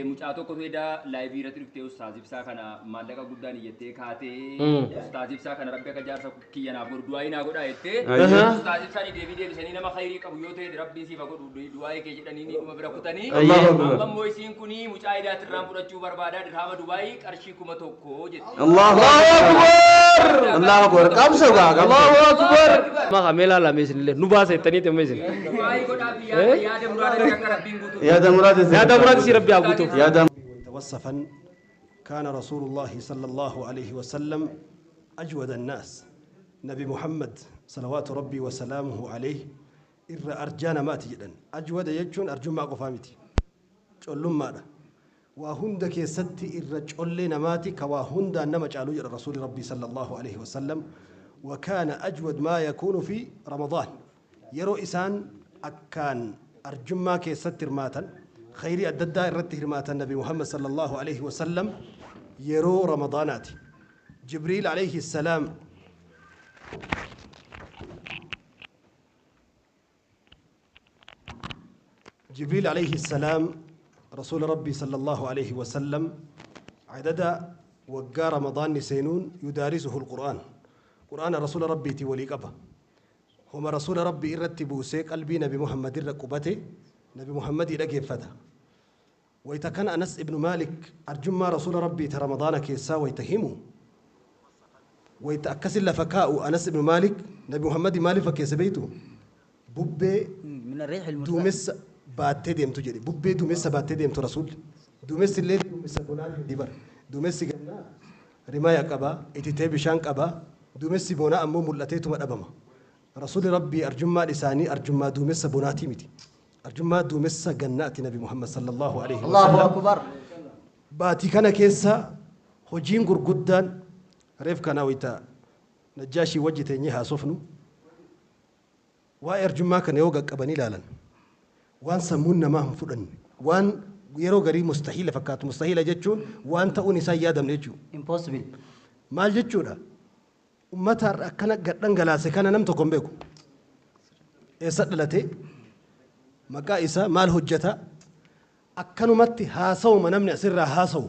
Mucaa tokkotu edaa live irratti dhuftee Ustaaz Ibsaa kana maallaqa guddaan iyyattee kaatee Ustaaz Ibsaa kana Rabbi akka jaarsa kiyya naaf godhu du'aa'ii naa godhaa jettee Ustaaz Ibsaan deebii deebisanii nama khayrii qabu yoo ta'e Rabbiin siif haa godhu du'aa'ii kee jedhanii ni dhuma bira kutanii amma immoo isiin kuni mucaa edaatirraan fudhachuu barbaadaa dirhaama Dubaayii qarshii 1000 jette. Allahu Akbar! Allahu Akbar. Qabso gaa qabso. Allahu Akbar! Ma mee laala mee isinillee nu baasa jettaniiti amma isin. Du'aa'ii godhaa fi yaada yaada muraada kee akka Rabbiin guutuuf. Yaada muraada si Yaada muraada si Rabbi haa guutuuf. Yaada وصفا كان رسول الله صلى الله عليه وسلم أجود الناس نبي محمد صلوات ربي وسلامه عليه إر أرجانا ما تجدن أجود يجون أرجو ما قفامتي colluun maadha. Waa hunda keessatti irra collee namaati ka waa hundaan nama caalu jedha Rasuuli Rabbii sallallahu alaihi wasallam. Wa kaana ajwad maa yakuunu fi Ramadaan. Yeroo isaan akkaan arjummaa keessatti hirmaatan, khayrii adda addaa irratti hirmaatan Nabi Muhammad sallallahu alaihi wasallam yeroo Ramadaanaati. Jibriil alayhi salaam Jibriil alayhi salaam Rasuula Rabbii sallallahu alayhi wa sallam adada waggaa Ramadaanni seenuun yudaarisuhu al-Qur'aan Qur'aana Rasuula Rabbiitii walii qaba. Homa Rasuula Rabbii irratti buusee qalbii Nabi Muhammad irra qubate Nabi Muhammadii dhageeffata. Wayta kana Anas ibnu Maalik arjummaa Rasuula Rabbii ta Ramadaana keessaa wayta himu, wayta akkasi lafa kaa'u Anas ibnu Maalik Nabi Muhammadi maaliif fakkeesse beeytu? Bubbee duumessa baattee deemtu jedhe. Bubbee duumessa baattee deemtu Rasuulli. Duumessi illee duumessa bonaa miti bar. Duumessi gannaa rimaya qaba, ititee bishaan qaba. Duumessi bonaa ammoo mul'ateetuma dhabama. Rasuulli Rabbii arjummaan isaanii arjummaa duumessa bonaatii miti. Arjummaa duumessa gannaati Nabi Muhammad sallallahu alaihi Allahu wasallam. Akbar. Baatii kana keessa hojiin gurguddaan reef kana wayta Najjaashii wajji teenyee haasofnu waa'ee arjummaa kana yoo qaqqabanii ilaalan waan sammuun namaa hin fudhanne waan yeroo garii mustahiila fakkaatu mustahiila jechuun waan ta'uun isaa hin yaadamne jechuudha. Impossible. Maal jechuudha? Ummata har'a akkana gad dhangalaase kana nam tokko hin beeku. Eessa dhalate? Maqaa isaa maal hojjeta? Akkanumatti haasawuma namni asirraa haasawu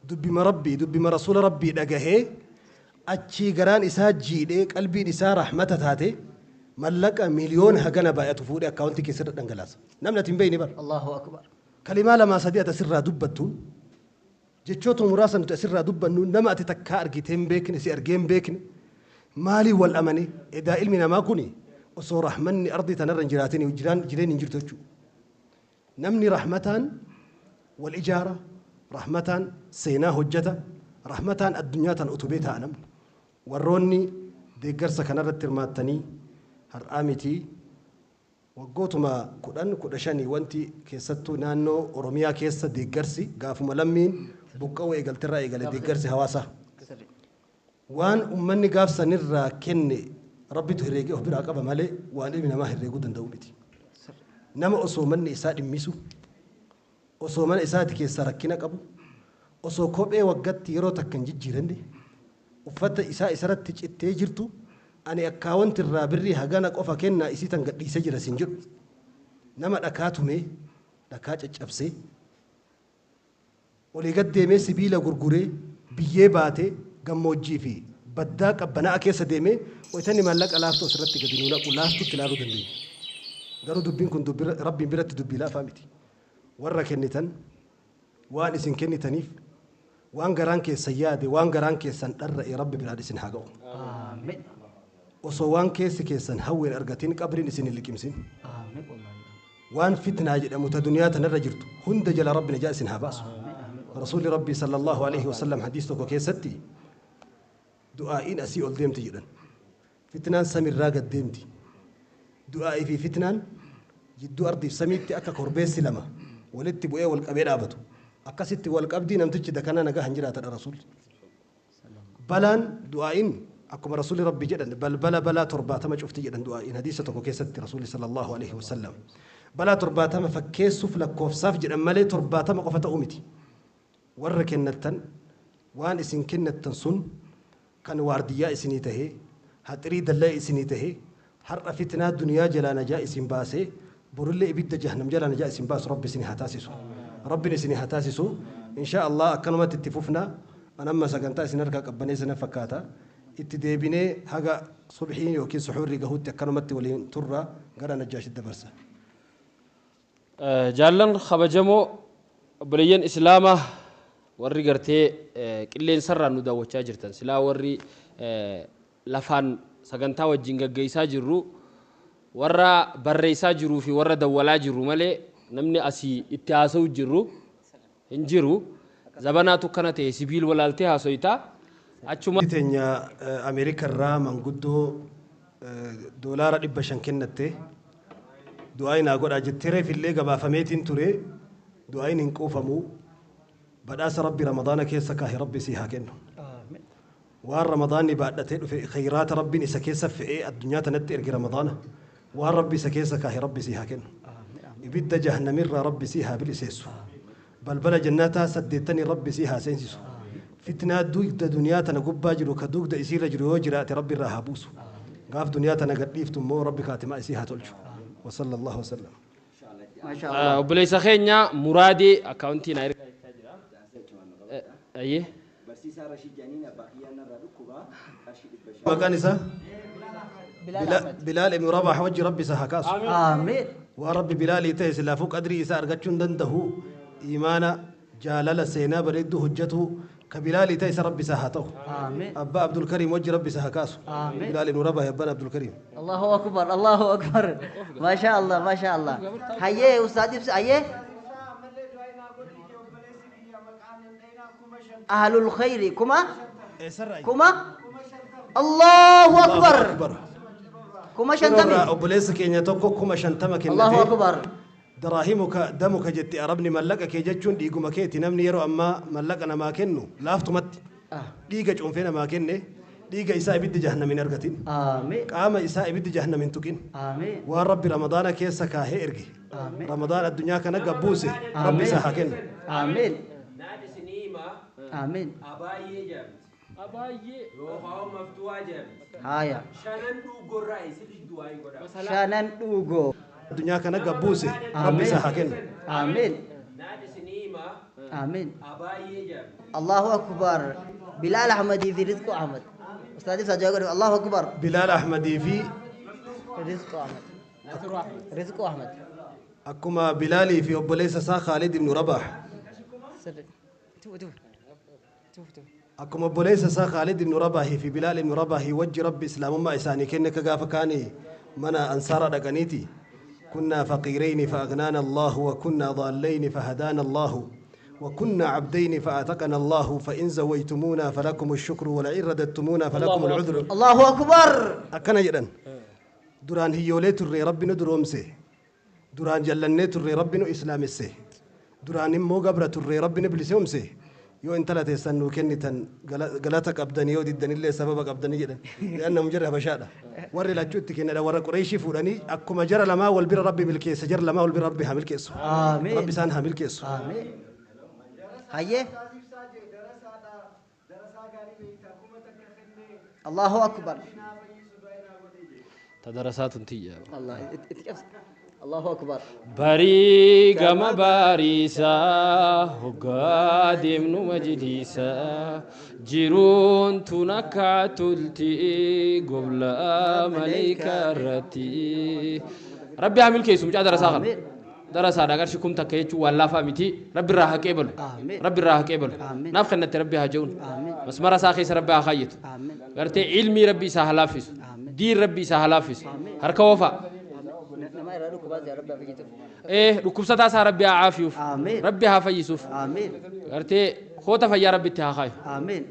dubbima Rabbii dubbima Rasuula Rabbii dhagahee achii garaan isaa jiidhee qalbiin isaa rahmata taate mallaqa miliyoona hagana baay'atu fuudhee akkaawuntii keessa irra dhangalaasa. Namni ati hin beekne bar. Allahu Akbar. Kalimaa lamaa sadii ati asirraa dubbattuun Jechoota muraasa nuti asirraa dubbannu nama ati takkaa argitee hin beekne, si argee hin beekne, maaliin wal amane? Edaa ilmi namaa kuni osoo rahmanni ardii tanarra hin jiraatin jiraan jireenyi hin jirtu jechuudha. Namni rahmataan wal ijaara, rahmataan seenaa hojjeta, rahmataan addunyaa tana utubee taa'a namni. Warroonni deeggarsa kanarratti hirmaattanii har'aa mitii Waggootuma 10, 15 wanti keessattuu naannoo Oromiyaa keessa deeggarsi gaafuma lammiin buqqa'uu eegalterraa eegale deeggarsi hawaasaa waan ummanni gaaf sanirraa kenne Rabbitu herreegee of biraa qaba malee waan ilmi namaa herreeguu danda'u miti. Nama osoo manni isaa dhimmisu, osoo mana isaati keessaa rakkina qabu, osoo kophee waggatti yeroo takka hin jijjiiranne, uffata isaa isaratti cittee jirtu ani akkaawonti irraa birrii hagana qofa kennaa isii tan gadhiisee jira siin jedhu nama dhakaa tumee dhakaa caccabsee olii gad deemee sibiila gurguree biyyee baatee gammoojjii fi baddaa qabbanaa'a keessa deemee wayta inni maallaqa laaftuu asirratti gadi nuu naqu laaftutti ilaaluu dandeenya. Garuu dubbiin kun dubbi Rabbiin biratti dubbii laafaa miti. Warra kennitan waan isin kennitaniif Waan garaan keessan yaade, waan garaan keessan dharra'e Rabbi biraan isin haa ga'u. Aamin. Osoo waan keessi keessan hawwe hin argatin qabriin isin hin liqimsin. Aamin wallahi. Waan fitnaa jedhamu ta duniyaa tanarra jirtu hunda jala Rabbi najaa isin haa baasu. Aamin aamin. Rasuulli Rabbii sallallahu alaihi wasallam hadiis tokko keessatti du'aa'iin asii ol deemti jedhan. Fitnaan samirraa gad deemti. Du'aa'ii fi fitnaan jidduu ardiif samiitti akka korbeessi lama walitti bu'ee wal qabee dhaabatu. Akkasitti wal qabdii namtichi dakanaa nagahan jiraatadha Rasuulli. Balaan du'aa'iin akkuma Rasuulli Rabbi jedhan balbala balaa 70 cufti jedhan du'aa'iin hadiisa tokko keessatti Rasuulli sallallahu alaihi wasallam. Balaa 70 fakkeessuuf lakkoofsaaf jedhan malee 70 qofa ta'uu miti. Warra kennattan waan isin kennattan sun kan waardiyyaa isinii tahee, haxirii dallaya isinii tahee, har'a fitnaa duniyaa jalaa najaa isin baasee, borullee ibidda jahannam jalaa najaa isin baasu Rabbi isin haa taasisu. Rabbiin isin haa taasisu. Insha Allah akkanumatti itti fufna. An amma sagantaa isin harkaa qabbanee sana fakkaata. Itti deebinee haga subxiin yookiin suxuurri gahutti akkanumatti waliin turra gara Najjaashitti dabarsa. Jaallan kabajamoo, obboleeyyan Islaamaa, warri gartee qilleensarraan nu daawwachaa jirtan, silaa warri lafaan sagantaa wajjin gaggeessaa jirru warra barreessaa jiruu fi warra dawwalaa jirru malee namni asii itti haasa'u jirru hin jiru. Zabanaatu kana ta'e, sibiil walaaltee haasoyitaa achuma. Teenya Ameerikarraa manguddoo $500 kennatte, du'aa naa godhaa jettee reef illee gabaafameetiin ture. Du'aayin hin quufamu. Badhaasa Rabbi Ramadaana keessa kaahe Rabbi sii haa kennu. Waan Ramadaanni baadhatee dhufe, khayraata Rabbiin isa keessa fe'ee addunyaa tanatti erge, Ramadaana waan Rabbi isa keessa kaahe Rabbi sii haa kennu. Ibidda jahannamirraa Rabbi sii haa biliseessu. Balbala jannataa saddeettanii Rabbi sii haa seensisu. Fitnaa dugda duniyaa tana gubbaa jiru, ka dugda isiirra jiru yoo jiraate, Rabbi irraa haa buusu. Gaaf duniyaa tana gadhiiftu immoo Rabbi kaatimaa isii haa tolchu. Wasalla Allahu wasallam. Obboleessa keenya Muraadee akkaawuntii naa ergaa jechaa jira. Ayyee. Barsiisaa Rashid Janiin abbaa kiyyaan irraa dhukkuba qarshii 500. Maqaan isaa Bilaal ibnu Rabaah wajji Rabbi isa haa kaasu. Amiin. Waan Rabbi Bilaalii ta'e silaafuu qadrii isaa argachuu hin danda'u. Imaana jaalala seenaa bareedduu hojjetu ka Bilaalii ta'e isa Rabbi isaa haa ta'u. Amiin. Abbaa Abdulkariim wajji Rabbi isa haa kaasu. Amiin. Bilaal ibnu Rabaah abbaan Abdulkariim. Allahu akbar, Allahu akbar. Masha Allah, Masha Allah. Hayyee, Ustaad Ibsa, hayyee. Ahlul khayri kuma kuma, Allahu akbar. 50,000. Irraa obboleessa keenya tokko 50,000 Allahu kennate. akbar. Daraahimuka damuka jetti Arabni, mallaqa kee jechuun dhiiguma keeti. Namni yeroo ammaa mallaqa namaa kennu laaftumatti dhiiga cuunfee namaa kenne, dhiiga isaa ibiddi jahannam hin argatin. Amiin. Qaama isaa ibiddi jahannam hin tuqin. Amiin. Waan Rabbi Ramadaana keessa kaahee erge, Amiin. Ramadaan addunyaa kana gabbuuse, Rabbi isaa haa kennu. Amiin. Naan isinii himaa. Amiin. Abaayyee jedhamti. Abaayyee. Yookaan maftuwaa jedhamti. Haya. Shanan dhuugorraa isin du'aa godha. Shanan Dhugoo. Addunyaa kana gabbuuse, Rabbi isaa haa kennu. Amiin. Naan isinii himaa. Amiin. Abaayyee jedhamti. Allahu akbar. Bilal Ahmadii fi Rizqu Ahmad. Ustaad Ibsa du'aa godhu. Allahu akbar. Bilaal Ahmadii fi Rizqu Ahmad. Rizqu Ahmad. Akkuma Bilaalii fi obboleessa isaa Khaalid ibnu Rabaah. Sirri. Tufu tufu. Tufu tufu. Akkuma obboleessa isaa Khaalid ibnu Rabaahii fi Bilaal ibnu Rabaahii wajji Rabbi islaamummaa isaanii kenne, ka gaafa kaanii mana ansaara dhaqaniiti كنا فقيرين فأغنانا الله، وكنا ضالين فهدانا الله، وكنا عبدين فأعتقنا الله، فإن زويتمونا فلكم الشكر، ولئن رددتمونا فلكم العذر. Allahu akbar. Akkana jedhan: duraan hiyyoolee turre, Rabbi nu duroomse. Duraan jallannee turre, Rabbi nu islaamesse. Duraan immoo gabra turre, Rabbi nu bilisoomse. Yoo intala teessan nuu kennitan galata qabdanii, yoo diddanillee sababa qabdanii jedhan. Li'annahum jarri habashaadha. Warri lachuu itti kennadha, warra Qureeshii fuudhanii. Akkuma jara lamaa wal bira Rabbi milkeesse, jara lamaa wal bira Rabbi haa milkeessu. Amiin. Rabbi isaan haa milkeessu. Amiin. Hayyee. Allahu akbar. Tadarasaatun tiyya. Allah itti cabsa. Allahu akbar. Barii gama bariisaa hoggaa deemnu majliisaa, jiruun tun akka tulti goblaa maleeykaa irratti. Rabbi haa milkeessu mucaa darasaa kana. Amiin. Darasaadha, qarshii 1000 jechuun waan laafaa miti. Rabbi irraa haa qeebalu. Amiin. Rabbi irraa haa qeebalu. Amiin. Naaf kennatti Rabbi haa je'uun. Amiin. Masmara isaa keessa Rabbi haa kaayyatu. Amiin. Gartee ilmii Rabbi isaa haa laaffisu. Amiin. Diin Rabbi isaa haa laaffisu. Harka oofaa. Nama irraa dhukkubaa jira, Rabbi haa fayyisuuf. Dhukkubsataa isaa Rabbi haa caafiyuuf. Amiin. Rabbi haa fayyisuuf. Amiin. Gartee koota fayyaa Rabbitti haa kaayu. Amiin.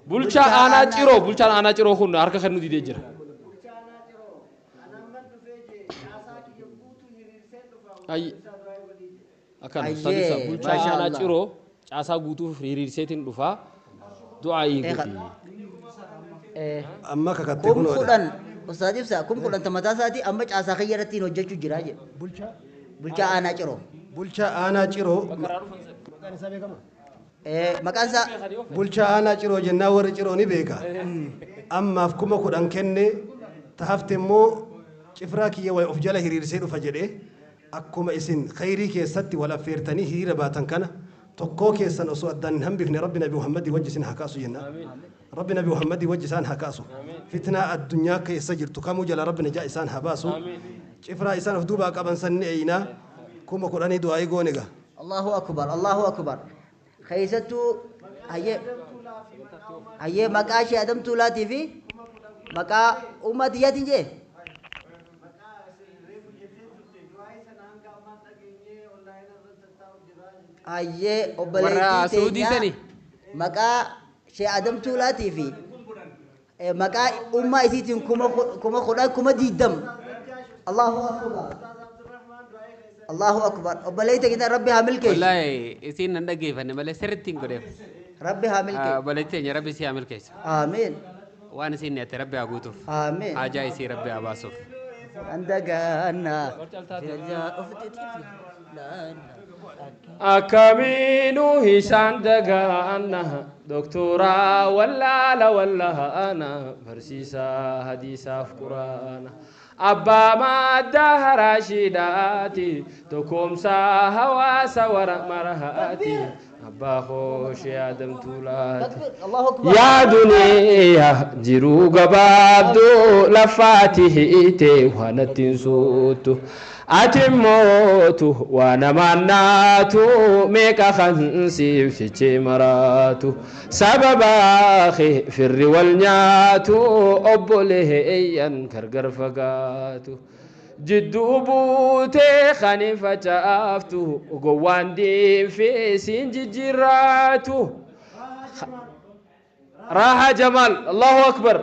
Bulchaa aanaa Ciroo, bulchaan aanaa Ciroo kun harka kennuu didee jira. Ay, akkana. Ayyee, Ustaad Ibsaa, bulchaa maasha aanaa Allah. Ciroo caasaa guutuuf hiriirseetiin dhufaa du'aa godhi. Amma kakatte Kum kunoodha. 10, Ustaad Ibsaa, 10,000 ta mataa isaatii amma caasaa kiyya irratti hojjechuu jira jedhe. Bulchaa Bulchaa aanaa Ciroo. Bulchaa aanaa Ciroo maqaan isaa beekama. Maqaan isaa Bulchaa aanaa Ciroo jennaan warri Ciroo ni beeka. Ammaaf 10,000 kenne, ta hafte immoo cifraa kiyya of jala hiriirsee dhufa jedhee. Akkuma isin khayrii keessatti wal affeertanii hiriira baatan kana tokkoo keessan osoo addaan hin hambifne Rabbi Nabi Muhammadii wajji isin haa kaasu jenna. Rabbi Nabi Muhammadii wajji isaan haa kaasu. Fitnaa addunyaa keessa jirtu kamuu jala Rabbi najaa isaan haa baasu. Cifraa isaan of duubaa qaban sanni eeyinaa 10,000 du'aa'ii goone gaa. Allahu akbar, Allahu akbar. Keessattuu hayyee hayyee maqaa ishee Adam Tuulaatii fi maqaa uumaa tiyyaatiin jee. Hayyee Warra obboleettii Suudii teenya sani. maqaa ishee Adam Tuulaatii fi maqaa ummaa isiitiin 10,000 20,000. Allahu akbar. Allahu akbar. Obboleettii keenya Rabbi haa milkeessu. Wallaahi isiin nan dhaggeeffanne malee sirriitti hin godheef. Rabbi haa milkeessu. Obboleettii teenya Rabbi si haa milkeessu. Amiin. Waan isiin niyyatte Rabbi haa guutuuf. Amiin. Haajaa isii Rabbi haa baasuuf. Andagaana. Akkamiinuu isaan dagaanna doktoraa wallaala wallaana barsiisaa hadiisaaf quraana abbaa maddaa haraashiidhaati tokkoomsaa hawaasa wara marahaati abbaa hooshee Adam Tuulaati. Allahu akbar. Yaa duniyaa jiruu gabaabduu lafaati hiite waan ittiin suuttu. Ati mootu waa namaan naatu meeqa kan siif fichee maraatu. Sababaa kee firri wal nyaatu obboleeyyan gargar fagaatu. Jidduu buutee kan hin facaaftu gowwaan diinfee siin jijjiirraatu. Raahaa Jamaal, Allahu Akbar.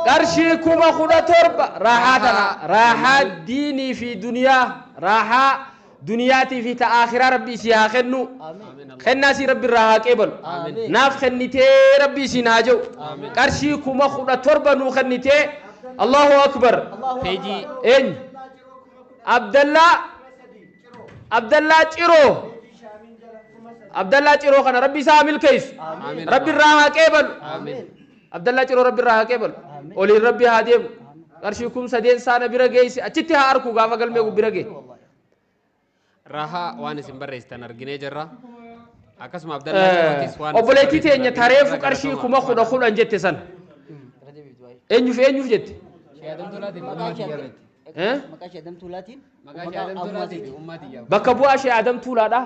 Qarshii 17,000 raahaa tana raahaa diinii fi duniyaa raahaa duniyaatii fi ta akhiraa Rabbi isii haa kennu. Kennaa sii Rabbi irraa haa qeebalu. Naaf kennitee Rabbi isiin haa jedhu. Qarshii 17,000 nuu kennitee, Allahu Akbar. Peejii Eenyu? Abdallaa Abdallaa Ciroo. Abdallaa Ciroo kana Rabbi isaa haa milkeessu. Amiin. Rabbi irraa haa qeebalu. Amiin. Abdallaa Ciroo Rabbi irraa haa qeebalu. Oliin Rabbi haa deemu. Qarshii 3,000 saana bira geessi achitti haa arku gaafa galmee bira geesse. Rahaa waan isin barreessitan arginee jirra. Akkasuma Abdallaa Cirootis waan isin Obboleettii barreessitan teenya arginee tareefu jirra. qarshii Galatooma. 10,010 jette sana. Eenyuuf eenyuuf jette? Eh? Maqaa ishee Adam Tuulaatiin. Maqaa ishee Adam Tuulaatii fi ummaa tiyyaa. Bakka bu'aa ishee Adam Tuulaadha.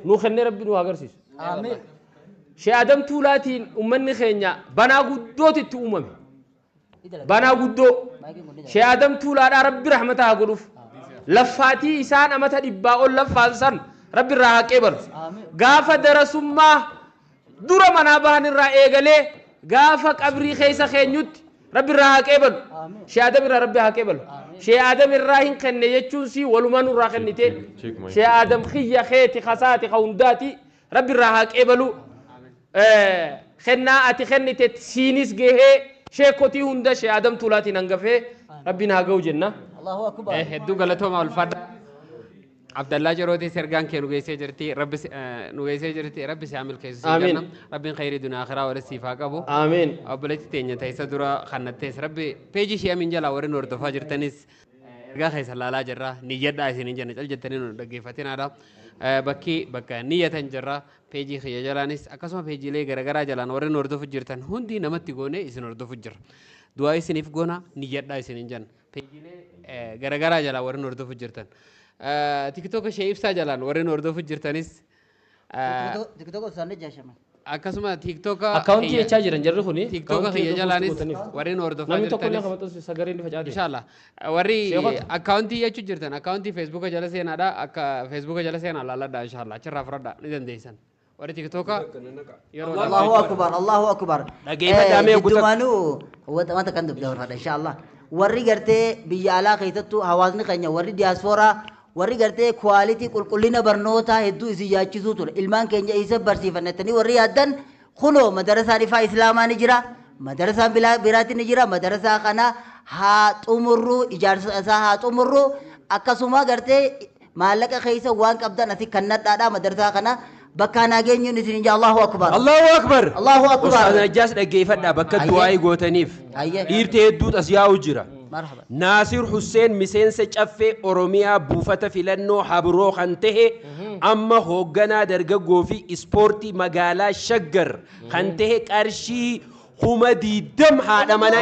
Nuu kennee Rabbi nu haa agarsiisu. Amiin. Shee Adam Tuulaatiin uummanni keenya banaa guddootu itti uumame. Banaa guddoo. Shee Adam Tuulaadhaa Rabbi rahmata haa godhuuf. Laffaatii isaan amata 100 ol laffaan san Rabbi irraa haa qeebalu. Gaafa darasummaa dura manaa bahan irraa eegalee gaafa qabrii keessa keenyutti Rabbi irraa haa qeebalu. Shee Adam irraa Rabbi haa qeebalu. Shee Adam irraa hin kenne jechuun si walumaa nurraa kennite. Shee Adam kiyya keeti kasaati ka hundaati Rabbi irraa haa qeebalu. Kennaa ati kennite siinis gahee sheekotii hunda Shee Adam Tuulaatiin hangafee Rabbiin haa ga'u jenna. Allahu akbar. Hedduu galatooma, ulfaadha. Abdallaa Cirootis ergaan kee nu geessee jirti. Rabbi nu geessee jirti. Rabbi si haa milkeessu. Si Amiin. jenna. Rabbiin khayrii dunyaa akhiraa walitti siif haa qabu. Amiin. Obboleettii teenya ta'isa dura kannattees Rabbi peejii ishee amiin jalaa warri nu hordofaa jirtanis ergaa keessa laalaa jirra. Niyyadhaa isiniin jenna cal jettanii nu dhaggeeffatinaadha. Bakki bakka niyyatan jirra. Peejii kiyya jalaanis akkasuma peejiilee garaagaraa jalaan warri nu hordofu jirtan hundi namatti goone isin hordofu jirra. Du'aa isiniif goona, niyyadhaa isiniin jenna. Peejiilee garaagaraa jalaan warri nu hordofu jirtan. TikTok ishee ibsaa jalaan warri nu hordofu jirtanis TikTok osoo jaashama. Akkasuma TikTok Akkaawuntii jechaa jiran jarri kuni. TikTok kiyya jalaanis warri nu hordofaa Namni tokko illee jirtanis kan maxxansu sagalee inni facaate. Inshallah. Warri Sheekota. akkaawuntii jechuu jirtan akkaawuntii Feesbuuka jala seenaadha. Akka Feesbuuka jala seenaa laalladha inshallah. Achirraa fudhadha ni dandeessan. Warri TikToka yeroo Allahu akbar, Allahu akbar. Dhageeffadhaa mee guutuu- Jiddumaanuu wanta kan dabarfadha inshallah. Warri gartee biyya alaa keessattuu hawaasni keenya warri diyaaspooraa warri gartee quality qulqullina barnootaa hedduu isin yaachisuu ture. Ilmaan keenya isa barsiifannettanii warri yaaddan kunoo madarasaan ifaa islaamaa ni jira. Madarasaan biraatti ni jira. Madarasaa kana haa xumurru, ijaarsa isaa haa xumurru. Akkasuma gartee maallaqa keessa waan qabdan asi kan nadhaadha madarasaa kana bakka nageenyuun isin ija. Allahu akbar. Allahu akbar. Allahu akbar. Ustaaz Najjaas dhaggeeffadhaa bakka Ayyee. du'aa'ii gootaniif. Ayyee. Dhiirti hedduutu as yaa'u jira. Marhaba. Naasir Hussein miseensa caffee Oromiyaa buufata filannoo Habroo kan tahe amma hoogganaa dargaggoo fi ispoortii magaalaa Shaggar kan tahe qarshii 20,000 haadha mana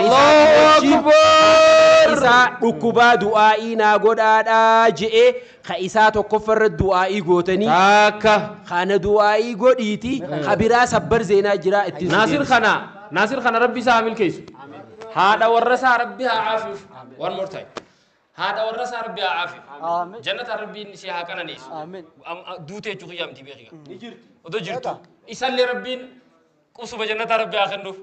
isaa dhukkubaa du'aa'ii naa godhaadhaa je'ee ka isaa tokkoffarra du'aa'ii gootanii Takka. Kana du'aa'ii godhiiti ka biraa sabbar zeenaa jira ittiin si Naasir deebisa. kana Naasir kana rabbi isaa haa milkeessu. Haadha warra isaa rabbi haa aafiif. One more time. Haadha warra isaa rabbi haa aafiif. Jannata rabbiin ishee haa qananiisu. Duutee jechuu kiyyaa miti beekiga. Odoo jirtu. Isallee rabbiin qubsuma jannataa rabbi haa kennuuf.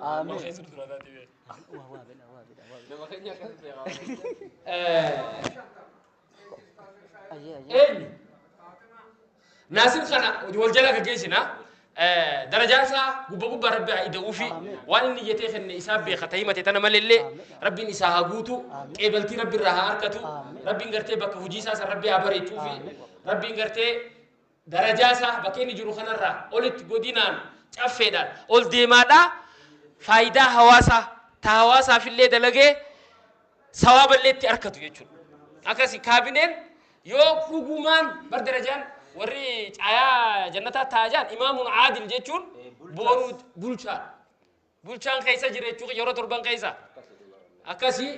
Eenyu? Naasir kana wal jala gaggeessina. Darajaa isaa gubba gubbaa rabbi haa ida'uufi waan inni iyyatee kenne isaa beeka ta'ii mate tana malallee rabbiin isaa haa guutu, qeebaltii rabbi irraa haa harkatu, rabbiin gartee bakka hojii isaa san rabbi haa bareechuufi, rabbiin gartee darajaa isaa bakka inni jiru kanarraa olitti godinaan caffeedhaan ol deemaadhaa faayidaa hawaasaa ta hawaasaafillee dalagee sawaaballee itti harkatu jechuudha. Akkasi kaabineen yoo dhugumaan bar darajaan warri caayaa jannataa taa'aa imaamuun aadil jechuun booruu bulchaa. Bulchaan keessa jira jechuun yeroo torban keessa. Akkasi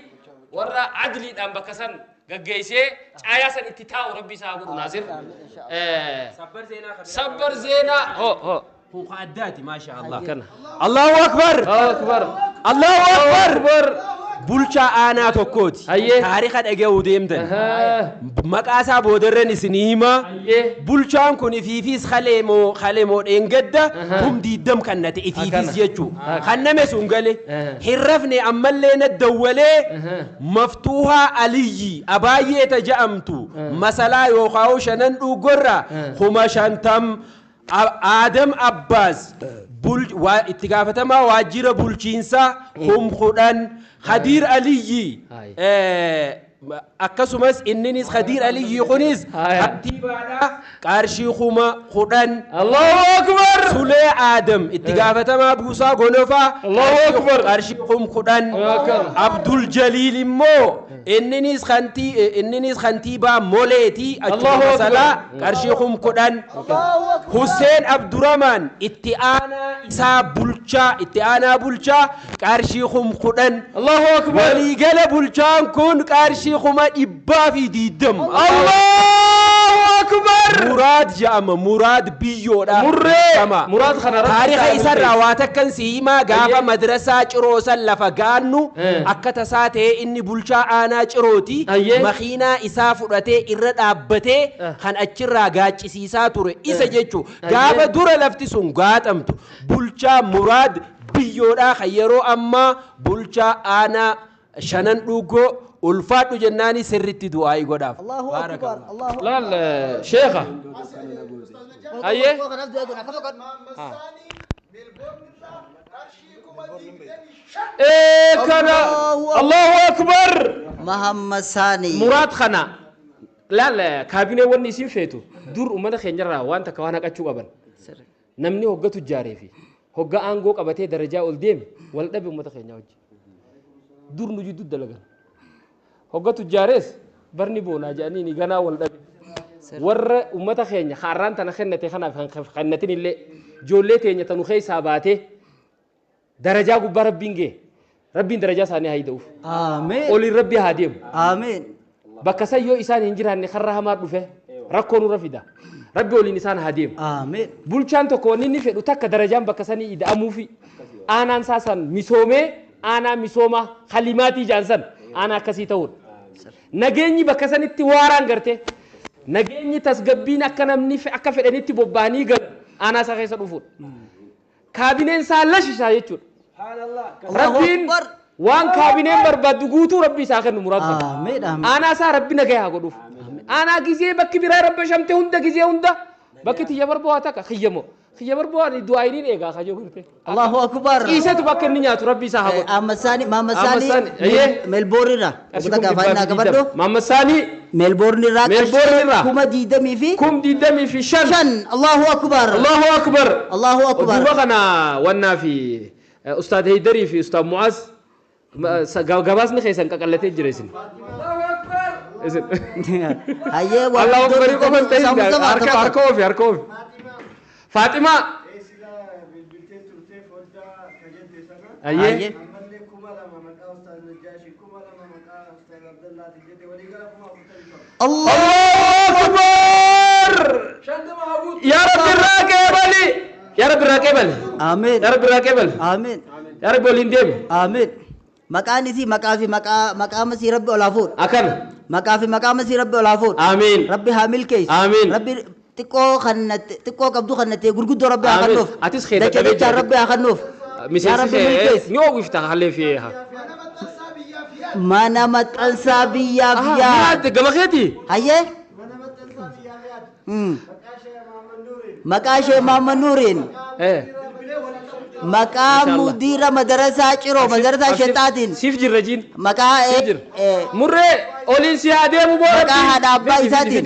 warra adliidhaan bakka san gaggeessee caayaa san itti taa'u rabbi isaa haa godhu Naasir. Sabbar zeenaa ho ho. Kun addaati maasha Allah. Kana. Allahu akbar. Allahu akbar. Allahu akbar. Bulchaa aanaa tokkooti. Hayyee. Taariika dhaga'uu deemtan. Maqaa isaa boodarran isinii hima. Hayyee. Bulchaan kun ifiifis kaleemoo kaleemoo dheengadda 20,000 kannate ifiifis Akkana. jechuu. Kanname sun gale. Aha. Hin rafne ammallee na dawwalee maftuuhaa aliyyi abaayyeeta ja'amtu masalaa yookaan shanan dhuugorra 50,000 Aadam Abbaas itti gaafatamaa waajjira bulchiinsaa 10,000 Khadiir Aliyyi Hayi. Akkasumas inninis Khadiir Aliyyi kunis Haya. kantiibaadha qarshii 10,000. Allahu akbar. Sulee Aadam itti gaafatamaa buusaa gonofaa Allahu akbar. qarshii 10,000. Akbar. Abdul Jaliil immoo inninis kantiibaa Moleeti achuma Allahu akbar. masalaa qarshii 10,000. Hussein Abdurrahman itti aanaa isaa bulchaa itti aanaa bulchaa qarshii 10,000. Allahu akbar. Waliigala bulchaan kun qarshii 120,000. Allahu akbar. Muraad jedhama Muraad biyyoodha. Murree. Beekama. Muraad kana rabbi Taariika isaa isarraa milkeesse. waa takkan si himaa gaafa Hayyee. madrasaa ciroosan lafa gaannu akka tasaa ta'ee inni bulchaa aanaa cirooti. Hayyee. Makiinaa isaa fudhatee irra dhaabbatee kan achirraa gaaccisiisaa ture isa jechuu. Gaafa dura lafti sun gaaxamtu bulchaa Muraad biyyoodhaa kan yeroo ammaa bulchaa aanaa shanan dhuugoo ulfaadhu jennaani sirritti du'aa'ii godhaaf. Allahu akbar. Allahu Laal sheekha. Hayyee. Kana Allahu akbar. Muhammad Sani. Muraad kana laal kaabinee wanni isin feetu dur uummata keenyarraa waan takka waan haqachuu qaban. Namni hogga tujjaaree fi hogga aangoo qabatee darajaa ol deeme wal dhabe uummata keenyaa wajjin. Dur nu jidduu dalagan. Hogga tujjaarees barni boonaa jedhanii ni ganaa wal dhabe. Warra uummata keenya har'aan tana kennate kanaaf kan kennatin illee ijoollee teenya tanu keessaa baatee darajaa gubbaa rabbiin ga'e rabbiin darajaa isaanii haa hidha'uuf. Ameen. Oliin rabbi haa deemu. Ameen. Bakka san yoo isaan hin jiraanne karra hamaa dhufe rakkoo nurra fida. Rabbi oliin isaan haa deemu. Ameen. Bulchaan tokko wanni inni fedhu takka darajaan bakka sanii ida'amuufi aanaan isaa san misoomee aanaa misoomaa kalimaatii jaan san aanaa akkasii ta'uudha. Nageenyi bakka sanitti waaraan garte nageenyi tasgabbiin akka namni akka fedhanitti bobba'anii galan aanaa isaa keessa dhufuudha. Kaabineen isaa lashisaa jechuudha. Rabbiin Akbar. waan kaabineen barbaaddu guutuu rabbi isaa kennu muraad kana. Ameen. Ameen. Aanaa isaa rabbi nagaya haa godhuuf. Aanaa gizee bakki biraa rabba shamte hunda gizee hunda bakki tiyya barbaa takka xiyyamoo. Xiyya barbaa du'aayiniin eegaa kajoo gurte. Allahu akbar. Ciisetu bakka inni nyaatu rabbi isaa haa godhu. Ahmad Sani, Muhammad Ahmad Sani, Sani, ayyee. Melbourne irraa. Qarshii Obbo Takka Faayinaa qabadhu. Maamma Saanii Melbourne irraa Melbourne irraa. 25,000. 25,000. Allahu akbar. Allahu akbar. Allahu akbar. Duuba kana wannaa fi Ustaad Heydarii fi Ustaad Mu'aaz Gabaasni keessan qaqallatee jira isin. Hayyee Allahu akbar qofan ta'in harka ofi harka ofi. Faaxima. Hayyee. Allahu akbar. Ya Rabbi irraa qeebali. Ya Rabbi irraa qeebali. Amiin. Ya Rabbi irraa qeebali. Amiin. Ya Rabbi waliin deemi. Amiin. Maqaan isii maqaa fi maqaa masii Rabbi olaa fuudhu. Akkana. Maqaa fi maqaa masii Rabbi olaa fuudhu. Amiin. Rabbi haa milkeessu. Amiin. Rabbi xiqqoo xiqqoo qabdu kannattee gurguddoo Rabbi haa kennuuf. Atis keessa Dachee dachaan Rabbi haa kennuuf. Yaa Rabbi milkeessi. Ni oowwifta hallee fi haa. Mana maxxansaa biyyaaf yaa. Yaadde gama keeti. Hayyee. Maqaa ishee Maamman Nuuriin. Maqaa mudiira madarasaa Ciroo madarasaa Sheexaatiin. Siif jirra jiin. Maqaa Murree oliin si haa deemu boo. Maqaa haadha abbaa isaatiin.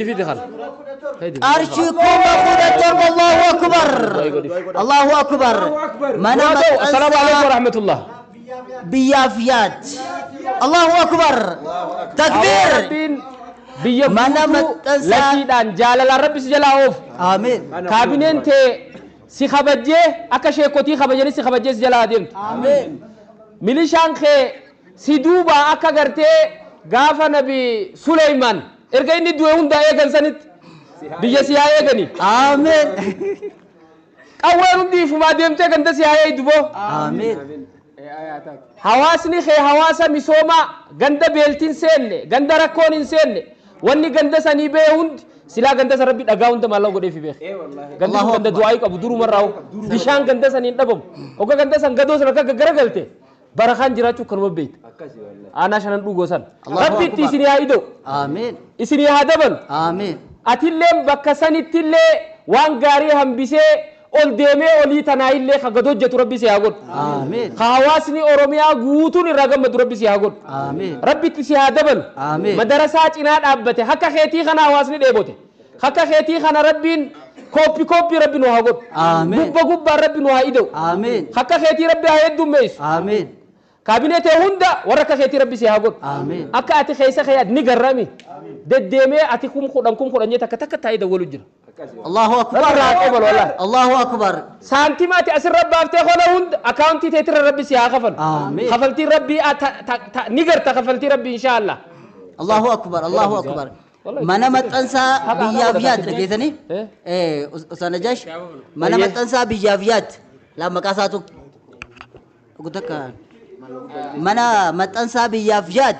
Qarshii 17,000 Allahu akbar. Allahu akbar. Mana Assalaamu alaikum warahmatullah. Biyyaaf yaad. Allahu akbar. Takbiir. Biyya guutuu lakkiidhaan jaalalaan Rabbi si jalaa oofu. Amiin. Kaabineen tee si kabajjee akka sheekotii kabajanii si kabajjee si jalaa adeemtu. Amiin. Milishaan kee si duuba akka gartee gaafa Nabi Suleymaan erga inni du'e hundaa eegan sanitti biyya si haa eegani. Amiin. Qawween hundi ifumaa deemtee ganda si haa eegdu boo. Amiin. Hawaasni kee hawaasa misoomaa ganda beeltiin seenne ganda rakkoon hin seenne wanni ganda sanii bee hundi silaa ganda san Rabbi dhagaa hunda maallaa godheefi beeke. Gandi sun ganda du'aayii qabu durumarraa bishaan ganda sanii hin dhabamu. Hogga ganda san gadoo san akka gaggara barakaan jiraachuu kanuma beekta. Aanaa shanan dhugoo san. Rabbi itti isinii haa ida'u. Amiin. Isinii haa dabalu. Amiin. Atillee bakka sanittillee waan gaarii hambisee ol deemee olii tanaa illee ka gad hojjetu Rabbi si haa godhu. Amiin. Ka hawaasni Oromiyaa guutuun irraa gammadu Rabbi si haa godhu. Amiin. Rabbi itti si haa dabalu. Amiin. Madarasaa cinaa dhaabbate akka keetii kana hawaasni dheebote. Akka keetii kana Rabbiin kooppi kooppi Rabbi nu haa godhu. Amiin. Gubba gubbaan Rabbi nu haa ida'u. Amiin. Akka keetii Rabbi haa heddummeessu. Amiin. Kaabinee ta'e hunda warra akka keetii Rabbi si haa godhu. Amiin. Akka ati keessa kee ni garrami. Deddeemee ati 10,000 takka takka taa'ee dawwalu jira. Allahu akbar. Allahu akbar. Saantima ati asirra baaftee kola hunda akaawuntii teetirra Rabbi si haa kafalu. Amiin. Kafaltiin Rabbi ni garta kafaltii Rabbi inshaallah. Allahu akbar. Allahu akbar. Mana maxxansaa biyyaaf yaad dhageessanii? Ustaz Najash. Mana maxxansaa biyyaaf yaad. Laa maqaa isaatu. Guddakka. Mana maxxansaa biyyaaf yaad.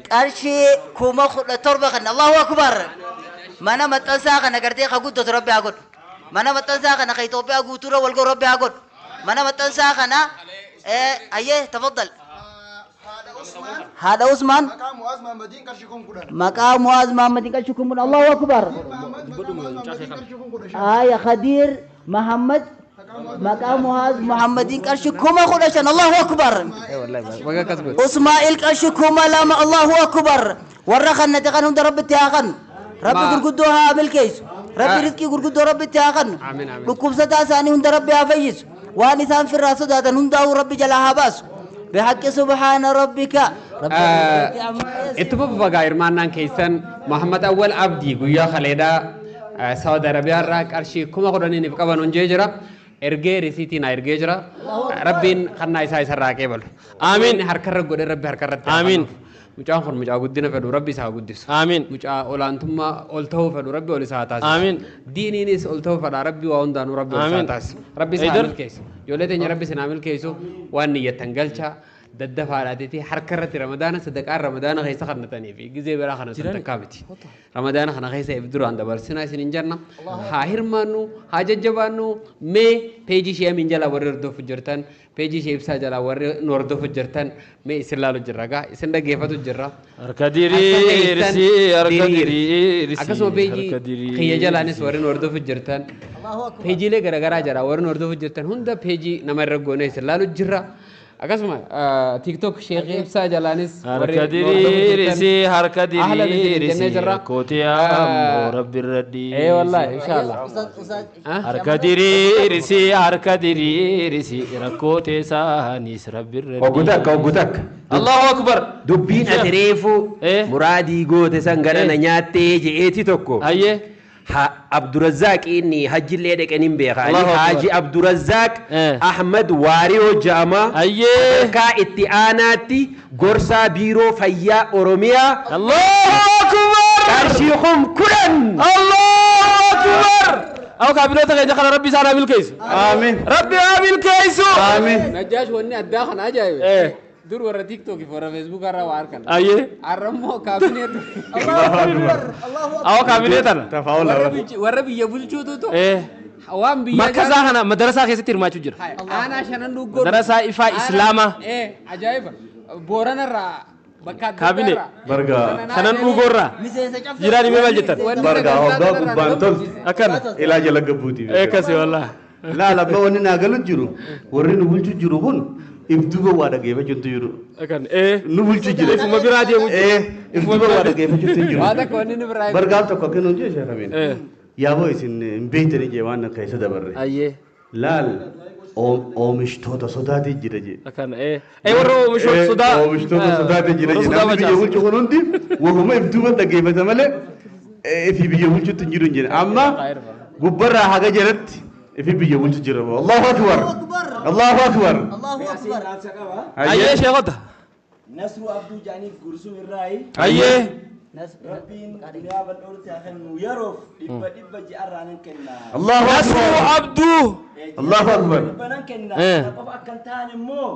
Qarshii 17,000 kan Allahu akbar. Mana maxxansaa kana gartee ka guddatu Rabbi haa godhu. Mana maxxansaa kana ka Itoophiyaa guutuurra wal ga'u Rabbi haa godhu. Mana maxxansaa kana ayyee tafaddal. Haadha Usmaan. Maqaa Mu'aaz Mahammadiin qarshii 10,000 Allahu akbar. Aya Khadiir Mahammad maqaa Mu'aaz Muhammadiin qarshii 15,000 Allahu akbar. Usmaa'il qarshii 2,000 Allahu akbar. Warra kannate kan hunda Rabbitti haa kennu. Rabbi gurguddoo haa milkeessu. Rabbi rizqii gurguddoo Rabbitti haa kennu. Dhukkubsataa isaanii hunda Rabbi haa fayyisu. Waan isaan firraa sodaatan hundaa'uu Rabbi jalaa haa baasu. Bihaqqi subhaana rabbika. Itti fufa bagaa hirmaannaan keessan Muhammad Awwal Abdii guyyaa kaleedhaa Saawud Arabiyaarraa qarshii 10,000 qaban hunjee jira. Ergee risiitii naa ergee jira. Rabbiin kannaa isaa isarraa qeebalu. Amiin. Harkarra godhe Rabbi harkarratti. Amiin. Mucaan kun mucaa guddina fedhu Rabbi isaa guddisu. Amiin. Mucaa olaantummaa ol ta'uu fedhu Rabbi ol isaa taasisu. Amiin. Diiniinis ol ta'uu fedha Rabbi waa hundaanuu Rabbi ol isaa taasisu. Rabbi isaa milkeessu. Ijoollee teenya Rabbi isin haa milkeessu waan niyyattan galcha daddafaadhaatiiti harka irratti Ramadaana sadaqaan Ramadaana keessa kannatanii fi gizee biraa kana sadaqaa miti. Ramadaana kana keessa if duraan dabarsinaa isin hin jenna. Haa hirmaannu haa jajjabaannu mee peejii ishee amiin jalaa warri hordofu jirtan peejii ishee ibsaa jalaa warri nu hordofu jirtan mee isin laalu jirra gaa isin dhaggeeffatu jirra. Harka diriirsi harka diriirsi. Akkasuma peejii kiyya jalaanis warri nu hordofu jirtan peejiilee garaagaraa jala warri nu hordofu jirtan hunda peejii nama irra goonee isin laalu jirra. Akkasuma TikTok Sheekh Ibsaa jalaanis Harka diriirisi, harka diriirisi, rakkootii ammoo rabbi irra dhiisi. Ee wallahi inshallah. Harka diriirisi, harka diriirisi, rakkootii isaanis rabbi irra dhiisi. Oggu takka, oggu takka. Allahu akbar. Dubbiin ati reefu muraadii goote san gara na nyaattee je'eeti tokko. Ayyee. Abdurazzaaq inni hajjillee dhaqaniin beeka. Allahu akbar. Haji Abdurazzaaq Ahmad Waariyoo jedhama. Ayyee. Sadarkaa itti aanaatti gorsaa biiroo fayyaa Oromiyaa. Allahu akbar. Qarshii 10,000. Allahu akbar. Aw kaabinoota keenya kana rabbi isaan haa milkeessu. Amiin. Rabbi haa milkeessu. Amiin. Najjaash, wanni addaa kana ajaa'ibe. Dur warra TikTok fi warra Facebook irraa waa harkan. Ayyee. Har'a immoo kaabineetu. Aw kaabinee tana. Tafaawula. Warra biyya bulchuutu waan biyya Markazaa kana madarasaa keessatti hirmaachuu jira. Aanaa shanan dhuggoo. Madarasaa ifaa Islaamaa. Ajaa'iba. Booranarraa bakka adda Kaabinee. addaarraa. Barga. Shanan dhugoorraa. Miseensa caffee. Jiraan himee maal jettan? Barga hoggaa gubbaan tolti. Akkana. Ilaa jala gabbuuti. Akkasi wallahi. Laala, amma wanni naa galu jiru, warri nu bulchu jiru kun ifduuba waa dhaggeeffachuutu jiru. Akkana. Nu bulchu jira. Ifuma biraa deemu jira. Ifduuba waa dhaggeeffachuutu jiru. Waa takka wanni nu biraa. Bargaaf tokko akka nuun jee sheekamiin. Yaaboo isin hin beektanii jee waan keessa dabarre. Ayyee. Laal, oomishtoota sodaatii jira jee. Akkana. Warra oomishoota sodaa. Oomishtoota sodaatii jira Warra jee. sodaa Namni biyya facaasa. bulchu kun hundi wahuma ifduuba dhaggeeffata malee ifi biyya bulchutti hin jiru hin jedhe. Amma gubbarraa haga jalatti ifi biyya bulchu jira. Allahu akbar. Allahu akbar. Allahu akbar. Ayyee, sheekota. Nasru Abduu Jaaniif Gursum irraayi. Ayyee. Rabbiin duniyaa bal'ootti haa kennu, yeroof 100 ji'arraa nan kenna. Allahu Nasru akbar. Abduu. Allahu akbar. 100 nan kenna. Kana qofa akka hin taane immoo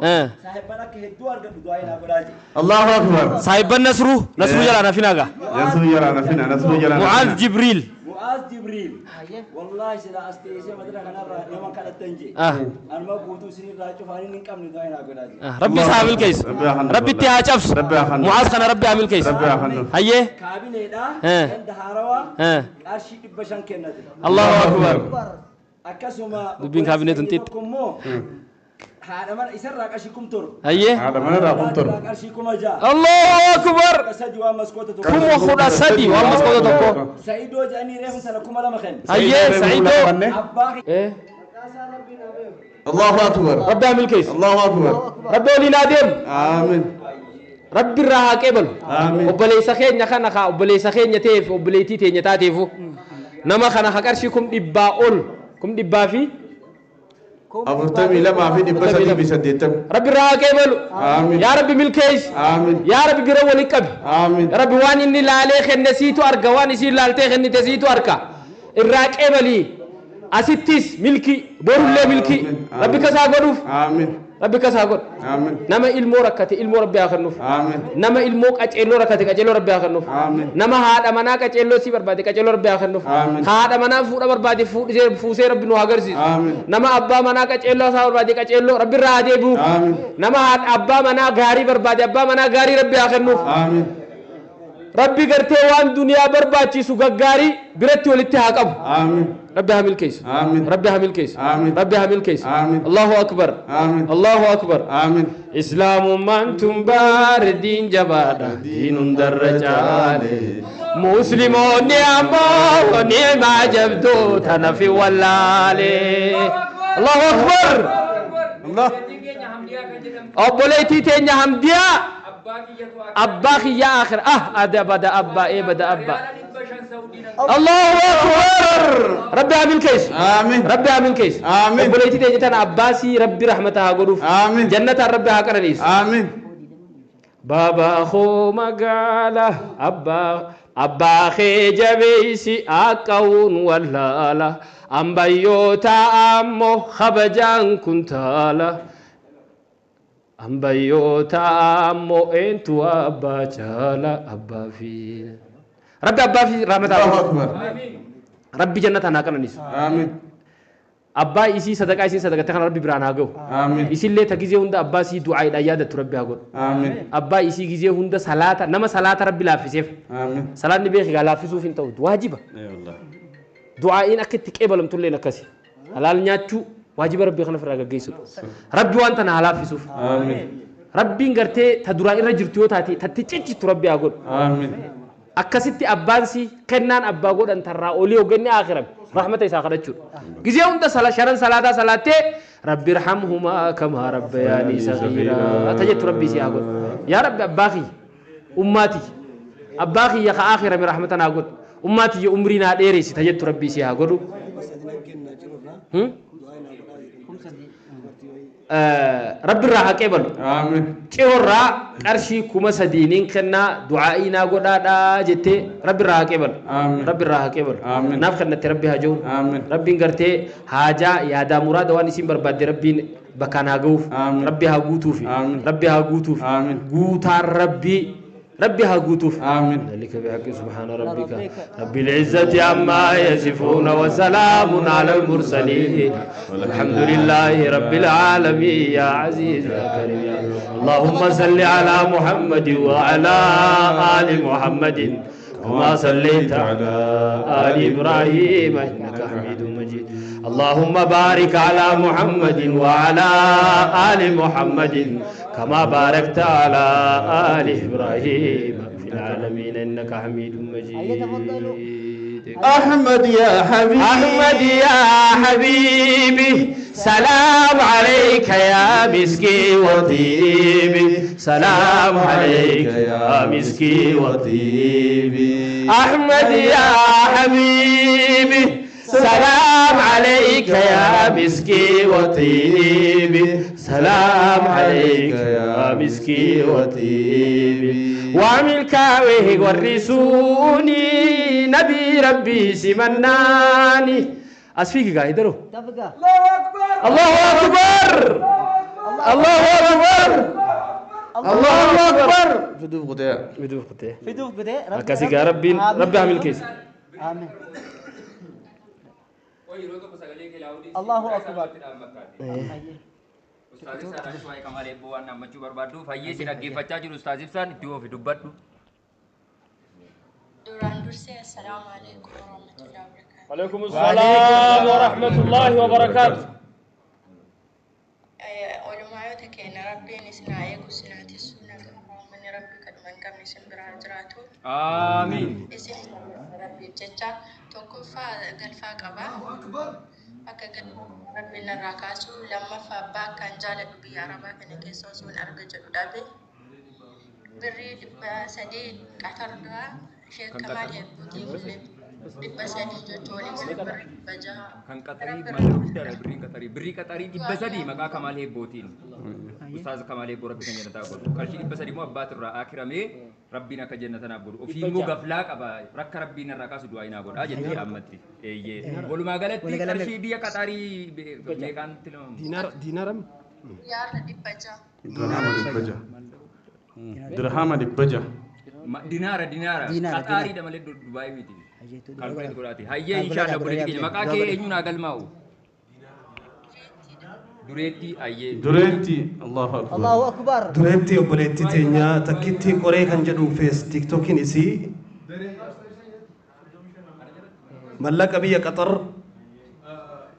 saahibban akka hedduu argadhu du'aa naa godhaa jedhe. Allahu akbar. Saahibban Nasruu. Nasruu jalaa na finaaga. Nasru jalaa na fina, Nasru jalaa na Mu'aaz fina. Jibriil. Mu'aaz Jibriil. Wallaahi sila as teessee madira kanarraa nama kadhattan je. Anuma guutuu isinirraa cufaanii hin qabne du'aa naa godhaa jedhe. Rabbi isaa haa milkeessu. Rabbi haa kennu. Rabbi itti haa cabsu. Rabbi haa kennu. Mu'aaz kana Rabbi haa milkeessu. Rabbi haa kennu. Hayyee. Kaabineedha. Ganda haarawaa qarshii 500 kennate. Allahu akbar. Akkasuma Dubbiin kaabinee tun obboleessi xixiqqi. tokko immoo haadha mana isarraa qarshii 7,000. Hayyee. Haadha manarraa 7,000. Irraa qarshii 6,000. Allahu akbar. 13 waan maskoota tokko. 13,000 waan maskoota tokko. Sa'idoo jedhanii reefu sana 2,000 kenne. Hayyee, Sa'idoo. Abbaa Allahu akbar. Rabbi haa milkeessu. Allahu akbar. Rabbi waliin haa deemu. Amiin. Rabbi irraa haa qeebalu. Amiin. Obboleessa keenya kana haa obboleessa keenya ta'eef obboleettii teenya taateefu nama kana haa qarshii 100,000 ol 100,000 fi 42,380. Rabbi irraa haa qeebalu. Amiin. Yaa Rabbi milkeessi. Amiin. Yaa Rabbi bira waliin qabi. Amiin. Yaa Rabbi, waan inni laalee kenne siitu arga, waan isiin laaltee kennite siitu arga, irraa qeebalii, asittis milki, borullee milki, Rabbi kasaa godhuuf. Amiin. Rabbi kasaa godhu. Amiin. Nama ilmoo rakkate ilmoo Rabbi haa kennuuf. Amiin. Nama ilmoo qaceelloo rakkate qaceelloo Rabbi haa kennuuf. Amiin. Nama haadha manaa qaceelloo si barbaade qaceelloo Rabbi haa kennuuf. Amiin. Haadha manaa fuudha barbaade fuudhisee fuusee Rabbi nu haa agarsiisu. Amiin. Nama abbaa manaa qaceelloo isaa barbaade qaceelloo Rabbi irraa haa deebi'uuf. Amiin. Nama haadha abbaa manaa gaarii barbaade abbaa manaa gaarii Rabbi haa kennuuf. Amiin. Rabbi gartee waan duniyaa barbaachisu gaggaarii biratti walitti haa qabu. Amiin. Rabbi haa milkeessu. Amiin. Rabbi haa milkeessu. Amiin. Rabbi haa milkeessu. Amiin. Allahu akbar. Amiin. Allahu akbar. Amiin. Islaamummaan tun baare diin jabaadha. Diin hundarra caale. Musliimoonni ammoo ni'maa jabduu tana fi wallaale. Allahu akbar. Allah. Obboleettii teenya Hamdiyaa abbaa kiyyaa akhira ah ada bada abbaa ee bada abbaa. Allahu akbar. Rabbi haa milkeessu. Amiin. Rabbi haa milkeessu. Amiin. Obboleettii teenya tana abbaasii Rabbi rahmata haa godhuuf. Amiin. Jannataan Rabbi haa qananiisu. Amiin. Baabaa koo magaala abbaa abbaa kee jabeessi akka'uun wallaala ambayyoota ammoo kabajaan kuntaala ambayyoota ammoo eentu abbaa caala abbaa fi Rabbi abbaa fi rahmataa Allahu akbar. Rabbi jannataan haa qananiisu. Amiin. Abbaa isii sadaqaa isiin sadaqatte kana Rabbi biraan haa ga'u. Amiin. Isillee ta gizee hunda abbaa isii du'aadhaan yaadattu Rabbi haa godhu. Amiin. Abbaa isii gizee hunda salaata nama salaata Rabbi laaffiseef. Amiin. Salaanni beeki gaa laaffisuuf hin ta'u, waajiba. Ee wallah. Du'aa'iin akka itti qeebalamtulleen akkasi. Halaal nyaachuu, Waajiba Rabbii kana ofirraa gaggeessudha. Rabbi waan tana haa laaffisuuf. Rabbiin gartee ta duraan irra jirtu yoo taate tatti ciccitu Rabbi haa godhu. Akkasitti abbaan si kennaan abbaa godhan tarraa olii hogganni akhiram rahmata isaa kadhachuudha. Gizee hunda sala sharan salaataa salaattee Rabbi irhamhumaa kamaa rabbayaanii sagiiraa ta jettu Rabbi si haa godhu. Yaa Rabbi abbaa kiyya ummaa tiyya abbaa kiyya ka akhirame rahmata naa godhu ummaa tiyya umrii naa dheeressi ta jettu Rabbi si haa godhu. Rabbi irraa haa qeebalu. Cirorraa qarshii 3000 kennaa du'aa'ii naa godhaadhaa jettee Rabbi irraa haa qeebalu. Rabbi irraa haa qeebalu. Naaf kennatte Rabbi haa jiru. Rabbiin gartee haajaa yaadaa muraada waan isin barbaadde Rabbiin bakkaan haa ga'uuf. Rabbi haa guutuufi. Rabbi haa guutuuf. Guutaan Rabbii ربي هاقوتوف. آمين. ذلك بحق سبحان ربك رب العزة عما يصفون وسلام على المرسلين والحمد لله رب العالمين. يا عزيز يا كريم يا اللهم صل على محمد وعلى آل محمد كما صليت على آل إبراهيم إنك حميد مجيد. اللهم بارك على محمد وعلى آل محمد كما باركت على آل إبراهيم في العالمين إنك حميد مجيد. أحمد يا حبيبي، أحمد يا حبيبي، سلام عليك يا مسكي وطيبي، سلام عليك يا مسكي وطيبي. أحمد يا حبيبي، سلام عليك يا مسكي وطيبي، سلام عليك يا مسكي وطيبي. وعمل كاوه ورسوني نبي ربي سمناني. أسفيك قاعد درو. الله أكبر، الله أكبر، الله أكبر، الله أكبر. فدوف قداء، فدوف قداء، فدوف قداء. كاسي ربي ربي عمل كيس. آمين. الله أكبر. Ustaaz Ibsaan waa'ee Kamaal Eebboo waan dhaammachuu barbaaddu fayyee si dhaggeeffachaa jiru Ustaaz Ibsaan itti ofi dubbadhu. Duraan dursee assalaamu alaikum warahmatullahi wabarakatuh. Alaikum assalaam warahmatullahi wabarakatuh. Olumaayota keenya Rabbiin isin haa eegu, isin haa tissu, nagaa uummanni Rabbi kadhuma hin qabne isin biraa jiraatu. Aamiin. Isin Rabbiif jecha tokkoffaa galfaa qaba. Akka galfaa Rabbiin irraa kaasu, lammaffaa abbaa akkaan jaaladhu biyya Arabaa kana keessa osoo hin arga jedhu dhabe. Birrii 300 Qatar duraa Sheek Kamaal Eebbootiif illee 300 jechuun walii gala birrii 600. Kan Qaxarii maallaqa guddaadha birriin Qaxarii. Birrii Qaxarii 300 maqaa Kamaal Eebbootiin. Ustaaz Kamaal Eebboo Rabbi kan jannataa godhu. Qarshii 300 immoo abbaatu irraa akiramee Rabbiin akka jannatanaaf godhu. Ofii immoo gaflaa qaba. Rakka Rabbiin irraa kaasu du'aa inaa godhaa jettee ammatti. Eeyyee. Walumaa galatti qarshii biyya Qaxarii meeqaan tilmaamamu? Diinaara diinaaram. Yaarra 600. Dirhama 600. Dirhama 600. Dinaara dinaara. Qaxariidha malee Dubaay miti. Kalkuleet godhaati. Hayyee inshaallah obboleetti keenya maqaa kee eenyuun haa galmaa'u? Dureetti hayyee. Dureetti Allahu akbar. Allahu akbar. Dureetti obboleetti teenya takkitti qoree kan jedhu fees tiktookiin isii mallaqa biyya Qaxar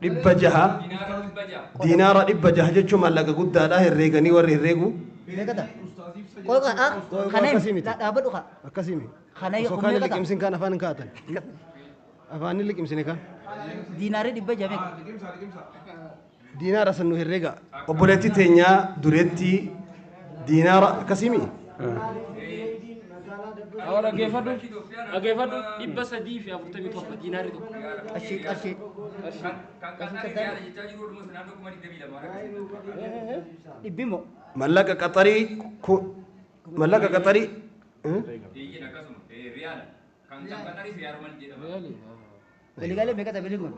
600 diinaara 600 jechuun maallaqa guddaadha herreeganii warri herreegu. Meeqata? Qoy kana dhaabbadhu kaa. Akkasii miti. Kana Osoo kaan hin liqimsin kaan afaan hin kaa'atan. Afaan hin liqimsine kaan. Diinaarri 600 meeqa? Diinaara san nu herreega. Obboleetti teenyaa dureetti diinaara akkasii miti. Awa dhaggeeffadhu dhaggeeffadhu 347 diinaarri tokko. Qarshii qarshii. Kan Qaxarii riyaala jechaa jiru walumaa naannoo 22,000 Dhibbi moo? Mallaqa Qaxarii mallaqa Qaxarii. Eeyyeen akkasuma riyaala. Kan Qaxarii riyaala jedhama. Waliigalee meeqa ta'a birriin kun?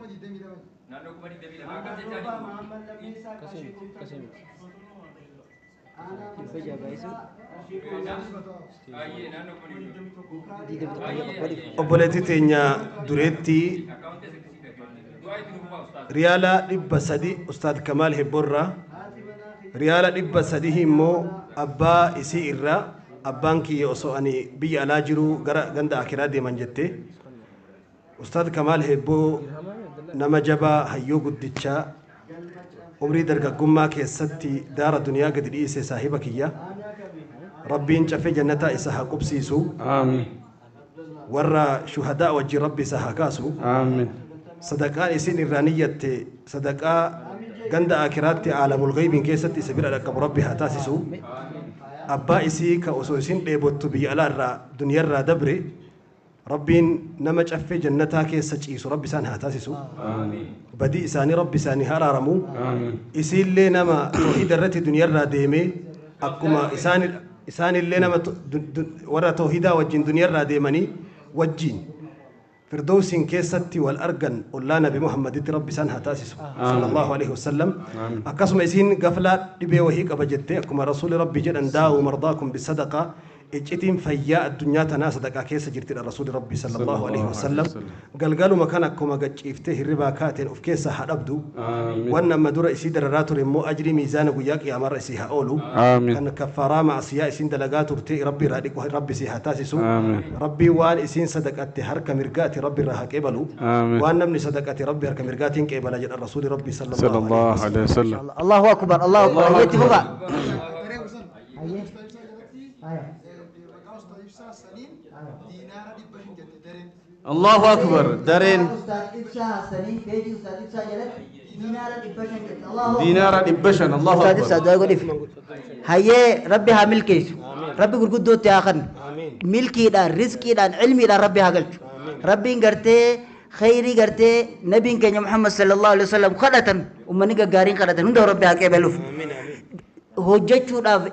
Naannoo 22,000 akkas jechaa jiru. Akkasii miti akkasii miti. 600 baay'isuu. Hayyee naannoo 21,000. Obboleetti teenya dureetti riyaala 300 Ustaad Kamaal Hebboorraa riyaala 300 immoo abbaa isii irraa abbaan kiyya osoo ani biyya alaa jiru gara ganda akiraa deeman jette. Ustaad Kamaal Hebboo nama jabaa hayyoo guddichaa Umrii dargaggummaa keessatti daara duniyaa gadi dhiise saahiba kiyya. Rabbiin caffee jannataa isa haa qubsiisu. Amiin. Warra shuhadaa wajjin Rabbi isa haa kaasu. Amiin. Sadaqaan isin irraa niyyatte sadaqaa ganda akiraatti aalamul ghaybiin keessatti isa bira dhaqqabu Rabbi haa taasisu. Abbaa isii ka osoo isin dheebottu biyya alaarraa duniyarraa dabre Rabbiin nama caffee jannataa keessa ciisu Rabbi isaan haa taasisu. Badii isaanii Rabbi isaanii haa araaramu. Isiillee nama toohida irratti duniyarraa deemee akkuma isaanillee nama warra toohidaa wajjin duniyarraa deemanii wajjin firdowsiin keessatti wal argan ollaa Nabi Muhammaditti Rabbi isaan haa taasisu. Sallallahu alaihi wasallam. Akkasuma isiin gaflaa dhibee wahii qaba jettee akkuma Rasuulli Rabbi jedhan daa'u mardaakum bisadaqaa iccitiin fayyaa addunyaa tanaa sadaqaa keessa jirtidha Rasuulli Rabbi sallallahu alaihi wasallam. Galgaluma kan akkuma gacciiftee hirribaa kaateen of keessaa haa dhabdu. Waan amma dura isii dararaa ture immoo ajrii miizaana guyyaa qiyaamarra isii haa oolu. Kan kaffaaraa ma'asiyaa isiin dalagaa turte Rabbi irraa dhiqu Rabbi isii haa taasisu. Rabbi waan isiin sadaqatte harka mirgaati Rabbi irraa haa qeebalu. Waan namni sadaqate Rabbi harka mirgaatiin qeebala jedha Rasuulli Rabbi sallallahu alaihi wasallam. Allahu akbar, Allahu akbar. Itti fufa. Allahu akbar. Dareen diinaara 500. Allahu Ustaad Ibsaa akbar. Du'aa godhiif. Hayyee Rabbi haa milkeessu. Rabbi gurguddootti haa kennu. Milkiidhaan, rizqiidhaan, ilmiidhaan Rabbi haa galchu. Rabbiin gartee khayrii gartee nabiin keenya Muhammad sallallahu alaihi wasallam kadhatan uummanni gaggaariin kadhatan hunda Rabbi haa qeebaluuf. Hojjechuudhaaf,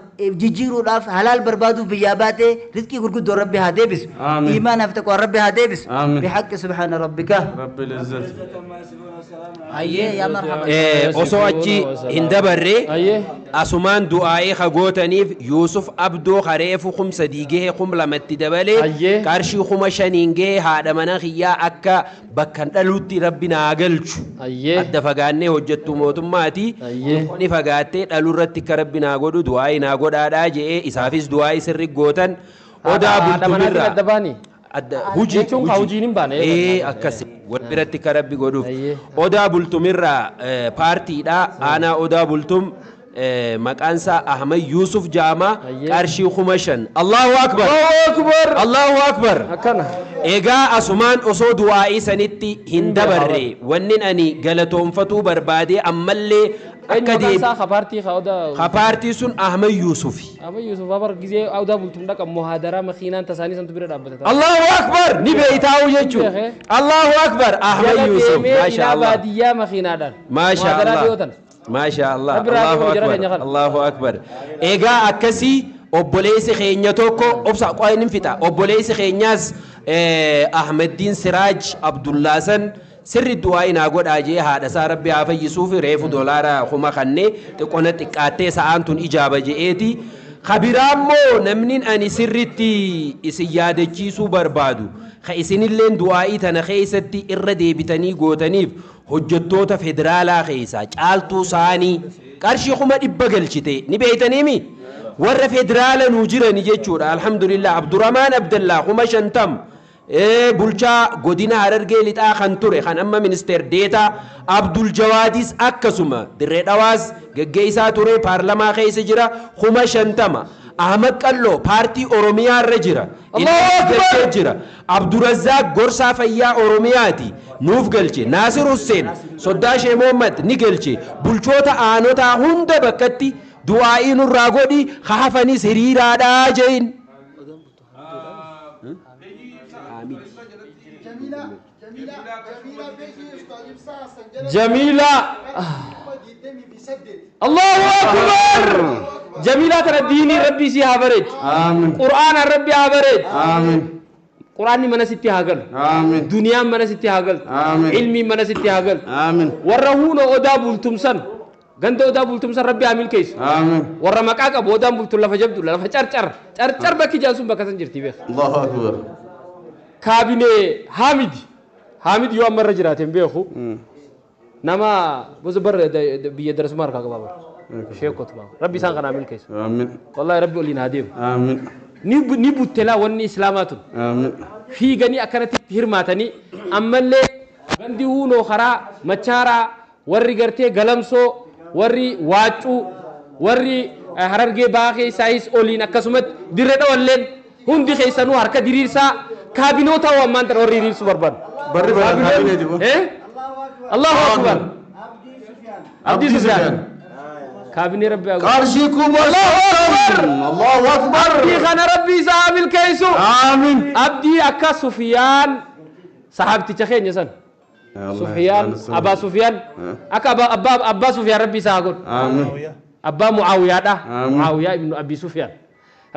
jijjiiruudhaaf, halaal barbaaduuf biyyaa baatee rizqii gurguddoo Rabbi haa deebisu. Amiin. Iimaanaaf taqwaan Rabbi haa deebisu. Amiin. Bihaqqi subhaana rabbika. Rabbil izzati. Hayyee yaa marhaba. Osoo achi hin dabarre asumaan du'aa'ee hagootaniif Yuusuf Abdoo kareefu 3000 gahee 2000tti dabalee qarshii 5000 gahee haadha mana kiyyaa akka bakkan dhaluutti Rabbi naa galchu. Adda fagaannee hojjettu mootummaati. Ni fagaattee dhalurratti akka Rabbi naa godhu du'aa'ee naa godhaadhaa je'ee isaafis du'aa'ee sirri gootan. Odaa bultumirraa. Adda baani. Adda hujii Jechuun kaa hojiin hin baane. Akkas wal biratti akka Rabbi godhuuf. Odaa bultumirraa paartiidha. Aanaa Odaa Bultum maqaan isaa Ahmad Yuusuf Jaamaa qarshii 5000. Allahu akbar. Allahu akbar. Akkana. Egaa asumaan osoo du'aa'ii sanitti hin dabarre wannin ani galatoonfatuu barbaade ammallee akka Eenyu maqaan deebi. isaa ka paartii ka odaa. Ka paartii sun Ahmad Yuusufi. Ahmad Yuusuf abar gizee odaa bultum dhaqa muhaadaraa makiinaan tasaanii santu bira dhaabbata. Allahu akbar ni beeytaa'u jechuun. Allahu akbar Ahmad Jala Yuusuf. deemee Maasha ilaa Allah. baadiyyaa makiinaadhaan. Maasha Muhaadaraa Allah. dhiyootan. Maasha Allah. Rabbi raadiyoo Allahu jara akbar. keenya kana. Allahu akbar. Egaa akkasii obboleessi keenya tokko obsa qo'in hin fixa. Obboleessi keenyaas Ahmeddiin Siraaj Abdullaasan sirri du'aa naa godhaa jee haadha isaa Rabbi haa fayyisuuf reefu doolaara 1000 kannee xiqqoona xiqqaattee sa'aan tun ijaaba je'eeti. Kabiraa immoo namni ani sirritti isin yaadachiisuu barbaadu ka isinilleen du'aa'ii tana keessatti irra deebitanii gootaniif hojjettoota federaalaa keessaa caaltuu saanii qarshii 100,000 galchite ni beeytaniimi warra federaala nuu jirani jechuudha. Alhamdulillah Abdurrahmaan Abdallaa 50,000 bulchaa godina Harargee lixaa kan ture kan amma ministeer deetaa Abdul Jawaadis akkasuma dirree dhawaas geggeessaa ture paarlamaa keessa jira 50,000. Ahmad Qalloo paartii Oromiyaa irra jira. Allahu akbar. Galchee jira. Abdurazzaaq gorsaa fayyaa Oromiyaati nuuf galche. Naasir Hussein soddaa Shee Mohammad ni galche. Bulchoota aanotaa hunda bakkatti du'aa'ii nurraa godhi hafanis hiriiraadhaa jein. Jamiila. Allahu akbar. Jamiila tana diinii Rabbi isii haa bareechu. Amiin. Qur'aanaan Rabbi haa bareechu. Amiin. Qur'aanni mana sitti haa galu. Amiin. Duniyaan mana sitti haa galtu. Amiin. Ilmiin mana sitti haa galtu. Amiin. Warra huunoo odaa bultumsan ganda odaa bultumsan Rabbi haa milkeessu. Amiin. Warra maqaa qabu odaan bultun lafa jabdu lafa carcar carcar bakki jaan sun bakka san jirti beeka. Allahu akbar. Kaabinee Haamid Haamid yoo amma irra jiraate hin beeku. Nama boza barra biyya darasuma harkaa qabaa bara. Sheekot baa. Rabbi isaan kanaa milkeessu. Amiin. Wallahi Rabbi oliin haa deemu. Amiin. Ni buttelaa wanni islaamaa tun. Amiin. Fiiganii akkanatti itti hirmaatanii ammallee gandi huunoo karaa machaaraa Warri gartee Galamsoo, warri Waaccuu, warri Harargee Bahaa keessaayis oliin akkasumatti dirree dhawalleen hundi keessanuu harka diriirsaa kaabinoota hoo ammaan tana warri hiriirsuu barbaadu. Barri bara kaabineeti boo. Eh? Allahu Akbar. Abdii Sufyaan. Kaabinee Rabbi haa godhu. Qarshii 5000. Allahu Akbar. Abdii kana Rabbi isaa haa milkeessu. Aamin. Abdii akka Sufyaan sahaabticha keenya san. Sufyaan Abbaa Sufyaan akka Abbaa Sufyaan Rabbi isaa haa godhu. Aamin. Abbaa Mucaawiyaadha. Aamin. Mucaawiyaa ibnu Abi Sufyaan.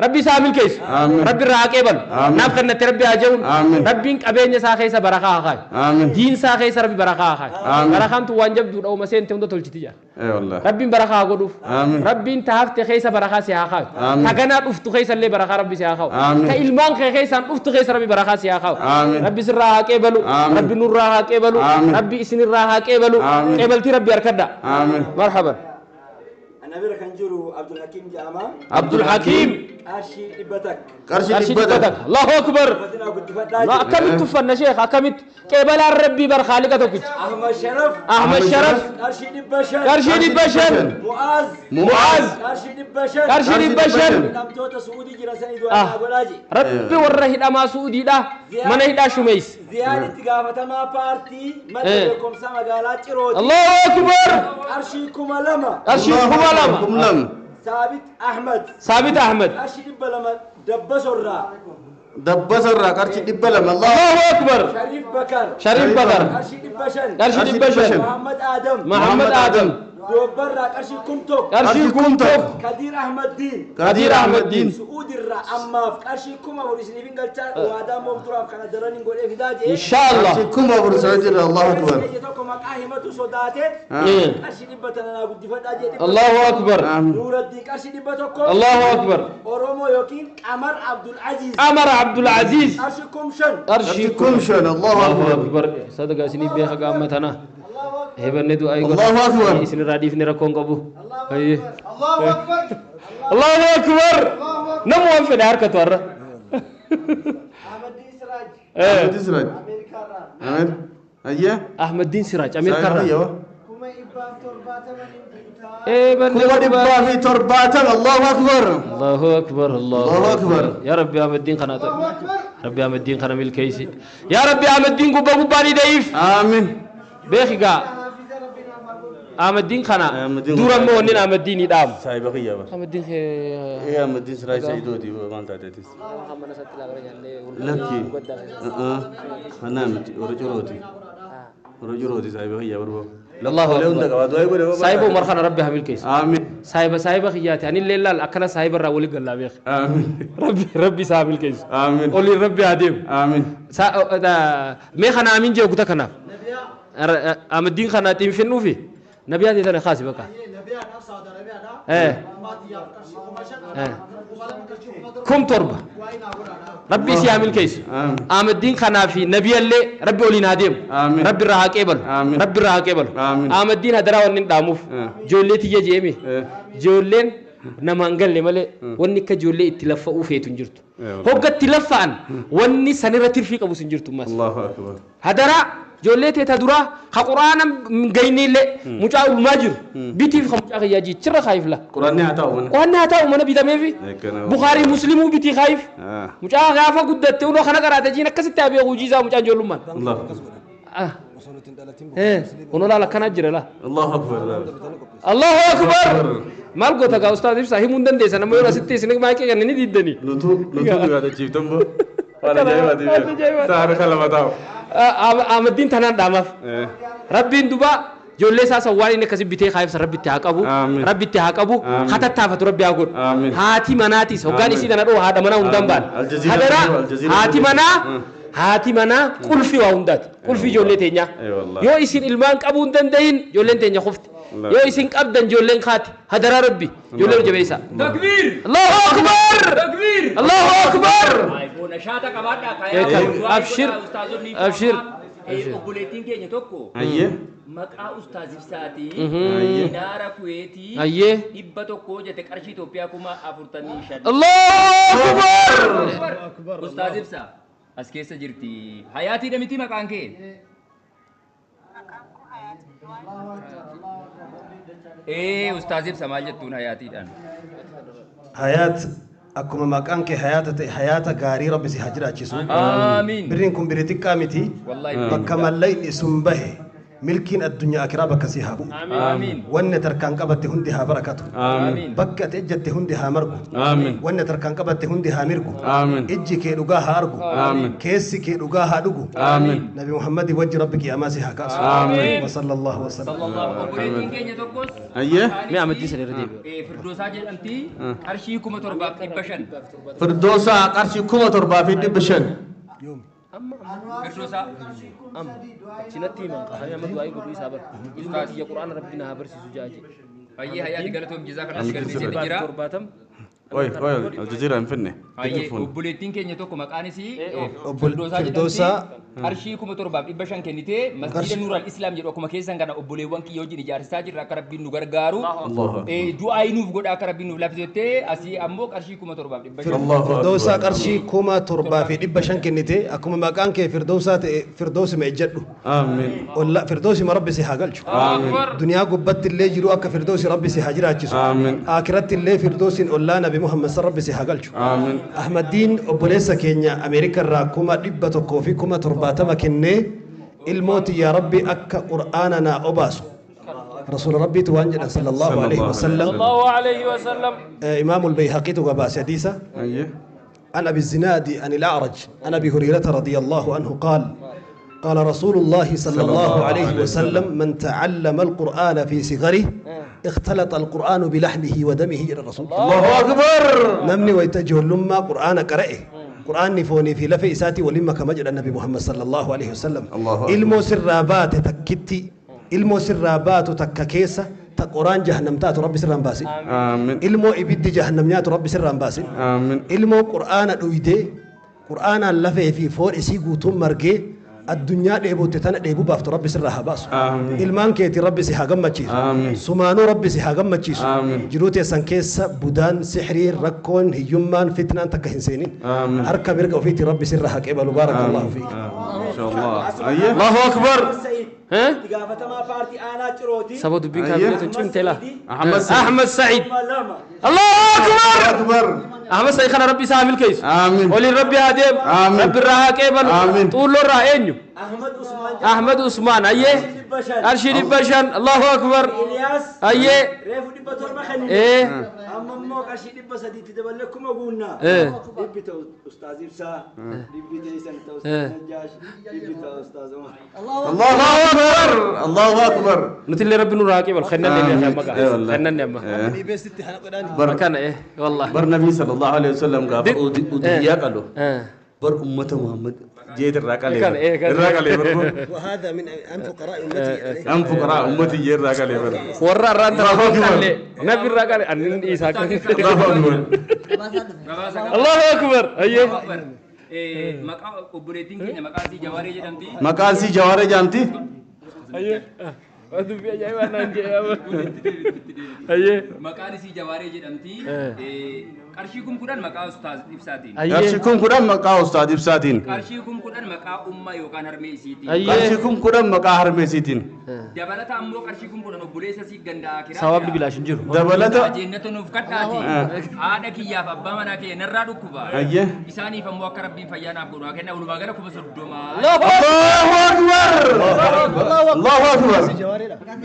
Rabbi isaa haa milkeessu. Aamin. Rabbi irraa haa qeebalu. Aamin. Naaf kennatti Rabbi haa jehuun. Aamin. Rabbiin qabeenya isaa keessa barakaa haa kaayu. Aamin. Diin isaa keessa Rabbi barakaa haa kaayu. Aamin. Barakaan tun waan jabduudha uuma seente hunda tolchiti jaan. Eh wallah. Rabbiin barakaa haa godhuuf. Aamin. Rabbiin ta hafte keessa barakaa si haa kaayu. Aamin. Ta ganaa dhuftu keessa illee barakaa Rabbi si haa kaayu. Aamin. Ta ilmaan kee keessaan dhuftu keessa Rabbi barakaa si haa kaayu. Aamin. Rabbi sirraa haa qeebalu. Aamin. Rabbi nurraa haa qeebalu. Aamin. Rabbi isinirraa haa qeebalu. Aamin. Qeebaltii Rabbi harkadha. Aamin. Marhaban. Ana bira kan jiru Abdul Hakim jedhama. Abdul Hakim. Qarshii 100. Qarshii Qarshii 100. 100. Allahu Akbar. Uffatinaa guddifadhaa Ma jedhu. akkamitti uffanna sheekh akkamitti qeebalaan Rabbii bar khaaliqa tokkicha. Ahmad Sharaf. Ahmad Sharaf. Qarshii 500. Qarshii 500. Mu'aaz. Mu'aaz. Qarshii 500. Qarshii 500. Hidhamtoota Su'uudii jiran sanii du'aa godhaa je. Rabbi warra hidhamaa Su'uudiidha. Mana hidhaa Shumeys. Ziyaad itti gaafatamaa paartii madda beekumsaa magaalaa Cirooti. Allahu Akbar. Qarshii 2000. Qarshii 2000. 2000. Saabit Ahmad. Saabit Ahmad. Qarshii 200 Dabbasorraa. Dabbasarraa qarshii 200. Allahu Akbar. Shariif Bakar. Shariif Bakar. Qarshii 500. Qarshii 500. Muhammad Adam. Muhammad Adam. Doobbarraa qarshii 1000. Qarshii 1000. Kadir Ahmad Diin. Kadir Ahmad Diin. Su'uudirraa ammaaf qarshii 4000 isiniif hin galchaa waadaa moof duraaf kana daran hin godhee fidaa jee. Inshaallah. Qarshii 4000 Su'uudirraa. Allahu Akbar. Keenya tokko maqaa himatu sodaatee qarshii 100 naa guddifadhaa jee. Allahu Akbar. Nuuraddiin qarshii 100. Allahu Akbar. Oromoo yookiin Qamar Abdul Aziz. Qamar Abdul Aziz. Qarshii 5000. Qarshii 5000. Allahu Allahu Akbar. Akbar. Sadaqa isinii beeka gaamma tana. Hebanne du'aa Allahu Akbar. Isinirraa dhiifne rakkoon qabu. Hayyee. Allahu Akbar. Namu waan fedhe harkatu har'a. Ahmad Siraj. Ahmed. Ayya. Ahmaddiin Siraaj Ameerikaarraa. Ayya. Eebanne 170,000. Allahu Akbar. Allahu Akbar. Allahu Akbar. Ya Rabbi Ahmaddiin kana ta'e. Rabbi Ahmaddiin kana milkeessi. Ya Rabbi Ahmaddiin gubbaa gubbaan hidha'iif. Aamin. Beeki gaa. Ahmaddiin kana Ahmaddiin dura immoo wanni Ahmaddiin hidhaamu. Saahiba kiyya bar. Ahmaddiin kee. Eh Ahmaddiin Siraaj Sa'idooti waan taateetis. Lakki. Kanaa miti warra Cirooti. Warra Cirooti saahiba kiyya bar. Allahu Lakkoolee hunda Akbar. qaba. Du'aa godhe. Saahiba Umar kana Rabbi haa milkeessu. Aamin. Saahiba saahiba kiyyaati. Ani illee laal akkana saahiba irraa wali gallaa beeki. Aamin. Rabbi Rabbi isaa haa milkeessu. Aamin. Oliin Rabbi haa deemu. Aamin. Mee kana aamin jee kuta kanaaf. Ahmaddiin kana xiinfinnuufi nabiyaa ta'e tana kaasi bakka. 7000. Rabbi si haa milkeessu. Aamin. Ahmaddiin kanaa fi nabiyallee Rabbi oliin haa deemu. Aamin. Rabbi irraa haa qeebalu. Aamin. Rabbi irraa haa qeebalu. Aamin. Ahmaddiin hadaraa wanni hin dhaamuuf. Ijoollee tiyya jeeme. Ijoolleen nama hin galle malee wanni akka ijoollee itti laffa'uu feetu hin jirtu. Hogga itti laffa'an wanni sanirra tirfii qabus hin jirtu ammas. Allahu Akbar. Hadaraa ijoollee teeta duraa ka quraana hin gayne illee mucaa ulmaa jiru bitiif ka mucaa kiyyaa jichirra kaayif la. Quraanni haa ta'u mana. Quraanni haa ta'u mana bitameefi. Eeggana. Bukaarii Muslimuu bitii kaayif. Ah. Mucaa gaafa guddatte unoo kana qaraate jiin akkasitti haa beeku hojii isaa mucaan ijoollummaan. Allahu Ah. Kunoo laala akkanaa jira laa. Allahu Akbar. Allahu Akbar. Maal goota gaa ustaaz ibsaa himuu hin dandeessan amma yeroo asitti isin maayikii kennan ni diddanii. Nutu nutu nu yaadachiiftan boo. Waan ajaa'ibaati. Waan ajaa'ibaati. Saara kalama taa'u. Ahmaddiin tanaan dhaamaaf. Rabbiin duba ijoollee isaa san waan inni akkasi bitee kaayibsa Rabbi itti haa qabu. Aamin. Rabbi itti haa qabu. Aamin. Hatattaafatu Rabbi haa godhu. Aamin. Haati manaatis hoggaan Aamin. isii tana dhoo haadha manaa hundaan Aamin. baana. Aljazeera Hadaraa video, Aljazeera haati video. manaa haati manaa qulfii waa hundaati. Qulfii ijoollee teenyaa. Wallah. Yoo isin ilmaan qabuu hin dandahin ijoolleen teenya kufti. Yoo isin qabdan ijoolleen kaati. Hadaraa Rabbi ijoollee nu jabeessaa. Takbiir! Allahu Akbar! Takbiir! Allahu Akbar! iPhone shaata qabaadhaa Eekan. kaayaa. Abshir. Abshir. Obboleettiin keenya tokko Ayyee. maqaa ustaaz Ibsaatii Ayyee. dinaara Kuweetii Ayyee. 100 jette qarshii Itoophiyaa 45,000. Allahu Akbar! Ustaaz Ibsaa as keessa jirti. Hayaatiidha miti maqaan kee? Ustaaz Ibsa maal jettuun hayaatiidhaan? Hayaat akkuma maqaan kee hayaata ta'e hayaata gaarii rabbi si haa jiraachisu. Aamiin. Birriin kun birrii xiqqaa miti. Wallaahi. Bakka mallaqni sun bahe milkiin addunyaa akiraa bakka si haa bu'u. Aamiin. Wanni tarkaan qabatte hundi haa barakatu. Aamiin. Bakka ati ejjatte hundi haa margu. Aamiin. Wanni tarkaan qabatte hundi haa mirgu. Aamiin. Ijji kee dhugaa haa argu. Aamiin. Keessi kee dhugaa haa dhugu. Aamiin. Nabi Muhammadi wajji rabbi qiyaamaa si haa kaasu. Aamiin. Wa sallallahu wa sallam. Obboleettiin keenya tokkos Ayyee. Mee amadii sana irra deebi'u. Firdoosaa jedhamti qarshii 7500. Firdoosaa qarshii 7500. Firdoosaa. Amma cinatti himan qaxanii amma du'aa'ii godhuu isaa bara. Ilma kiyya Qur'aana rabbi na haa barsiisu jaa jedhe. Hayyee hayaati galatoom jizaa kanas galmeessee jira. 70. Oy, oy, Aljazeera hin finne. Hayyee obboleettiin keenya tokko maqaan isii Firdoosaa qarshii 7500 kennitee masjiida Nuural Islaam jedhu akkuma keessan kana obboleewwan kiyya wajjin ijaarsisaa jirra akka rabbiin nu gargaaru. Du'aa nuuf godha akka rabbiin nuuf laafisu jettee asii ammoo qarshii 7500. Firdoosaa qarshii 7500 kennite akkuma maqaan kee Firdoosaa ta'e Firdoosima ejjadhu. Aamiin. Olla Firdoosima rabbi si haa galchu. Aamiin. Duniyaa gubbatti illee jiru akka Firdoosi rabbi si haa jiraachisu. Aamiin. Akiratti illee Firdoosin ollaa Nabi Muhammad san rabbi si haa galchu. Aamiin. Ahmadiin obboleessa keenya Ameerika irraa 170,070 kennee ilmooti yaa rabbi akka Qur'aana naa obaasu. Rasuula rabbiitu waan jedhan sallallahu alaihi wasallam. Sallallahu alayhi wa sallam. إمام البيهقي تقباس حديثة عن أبي الزناد عن الأعرج عن أبي هريرة رضي الله عنه قال قال رسول الله صلى الله عليه وسلم من تعلم القرآن في صغره اختلط القرآن بلحمه ودمه إلى الرسول. الله أكبر. نمني ويتجه لما قرآن قرأه قرآن نفوني في لفي إساتي ولما كما جد النبي محمد صلى الله عليه وسلم. إلمو سرابات تكتي إلمو سرابات تككيسة تقران جهنم تات ربي سران باسي. آمين. إلمو إبد جهنم نيات ربي سران باسي. آمين. إلمو قرآن دويدي قرآن لفي في فور إسي قوتم مرقي الدنيا ديبو تتنا ديبو بافت ربي سرها باسو. آمين. إلمان كيتي ربي سيها قمتشيس. آمين. سمانو ربي سيها قمتشيس. آمين. جروتي سنكيس بودان سحري ركون هيومان فتنان تكهنسينين. آمين. أركب يرقى فيتي ربي سرها كيبل بارك الله فيك. إن شاء الله. أيه. الله أكبر. ها؟ سبب دبين كاملة تشمتلا. أحمد سعيد. الله أكبر. أحمد سعيد خنا ربي سامل كيس. آمين. ولي ربي هادم. آمين. ربي راها كيبل. آمين. طول راه أحمد عثمان. أحمد عثمان أيه. أرشيد بشان. الله أكبر. إلياس. أيه. ريفو دبا تورما خني. إيه. أما مو قرشي دبا سدي تدبلكم أقولنا. إيه. دبي تو أستاذ إبسا. دبي تيسن تو أستاذ نجاش. دبي تو أستاذ عمر. الله أكبر. الله أكبر. نتلي ربي نور راكب خلنا نعم خلنا نعم. بركان إيه والله. بر النبي صلى الله عليه وسلم قال أوديا قالوا. بر أمة محمد جيت الراكالي الراكالي وهذا من أن فقراء أمتي أن فقراء أمتي جيت الراكالي ورا ران تراكالي نبي الراكالي أن إيسا الله أكبر أيه مقاسي جواري جامتي أيه dubbii ajaa'ibaa naan jedhe ayyee. Maqaan isii Jawaaree jedhamti. Qarshii 10,000 maqaa Ustaaz Ibsaatiin. Qarshii 10,000 maqaa Ustaaz Ibsaatiin. Qarshii 10,000 maqaa ummaa yookaan harmee isiitiin. Qarshii 10,000 maqaa harmee isiitiin. Dabalata ammoo qarshii 10,000 obboleessa isii gandaa akiraa. Sababni bilaash hin jiru. Dabalata. Jennatu nuuf kadhaati. Haadha kiyyaaf abbaa manaa kiyya narraa dhukkuba. Isaaniif ammoo akka rabbiin fayyaa naaf godhu haa kenna walumaa gala 30,000. Allahu Akbar. Allahu Akbar.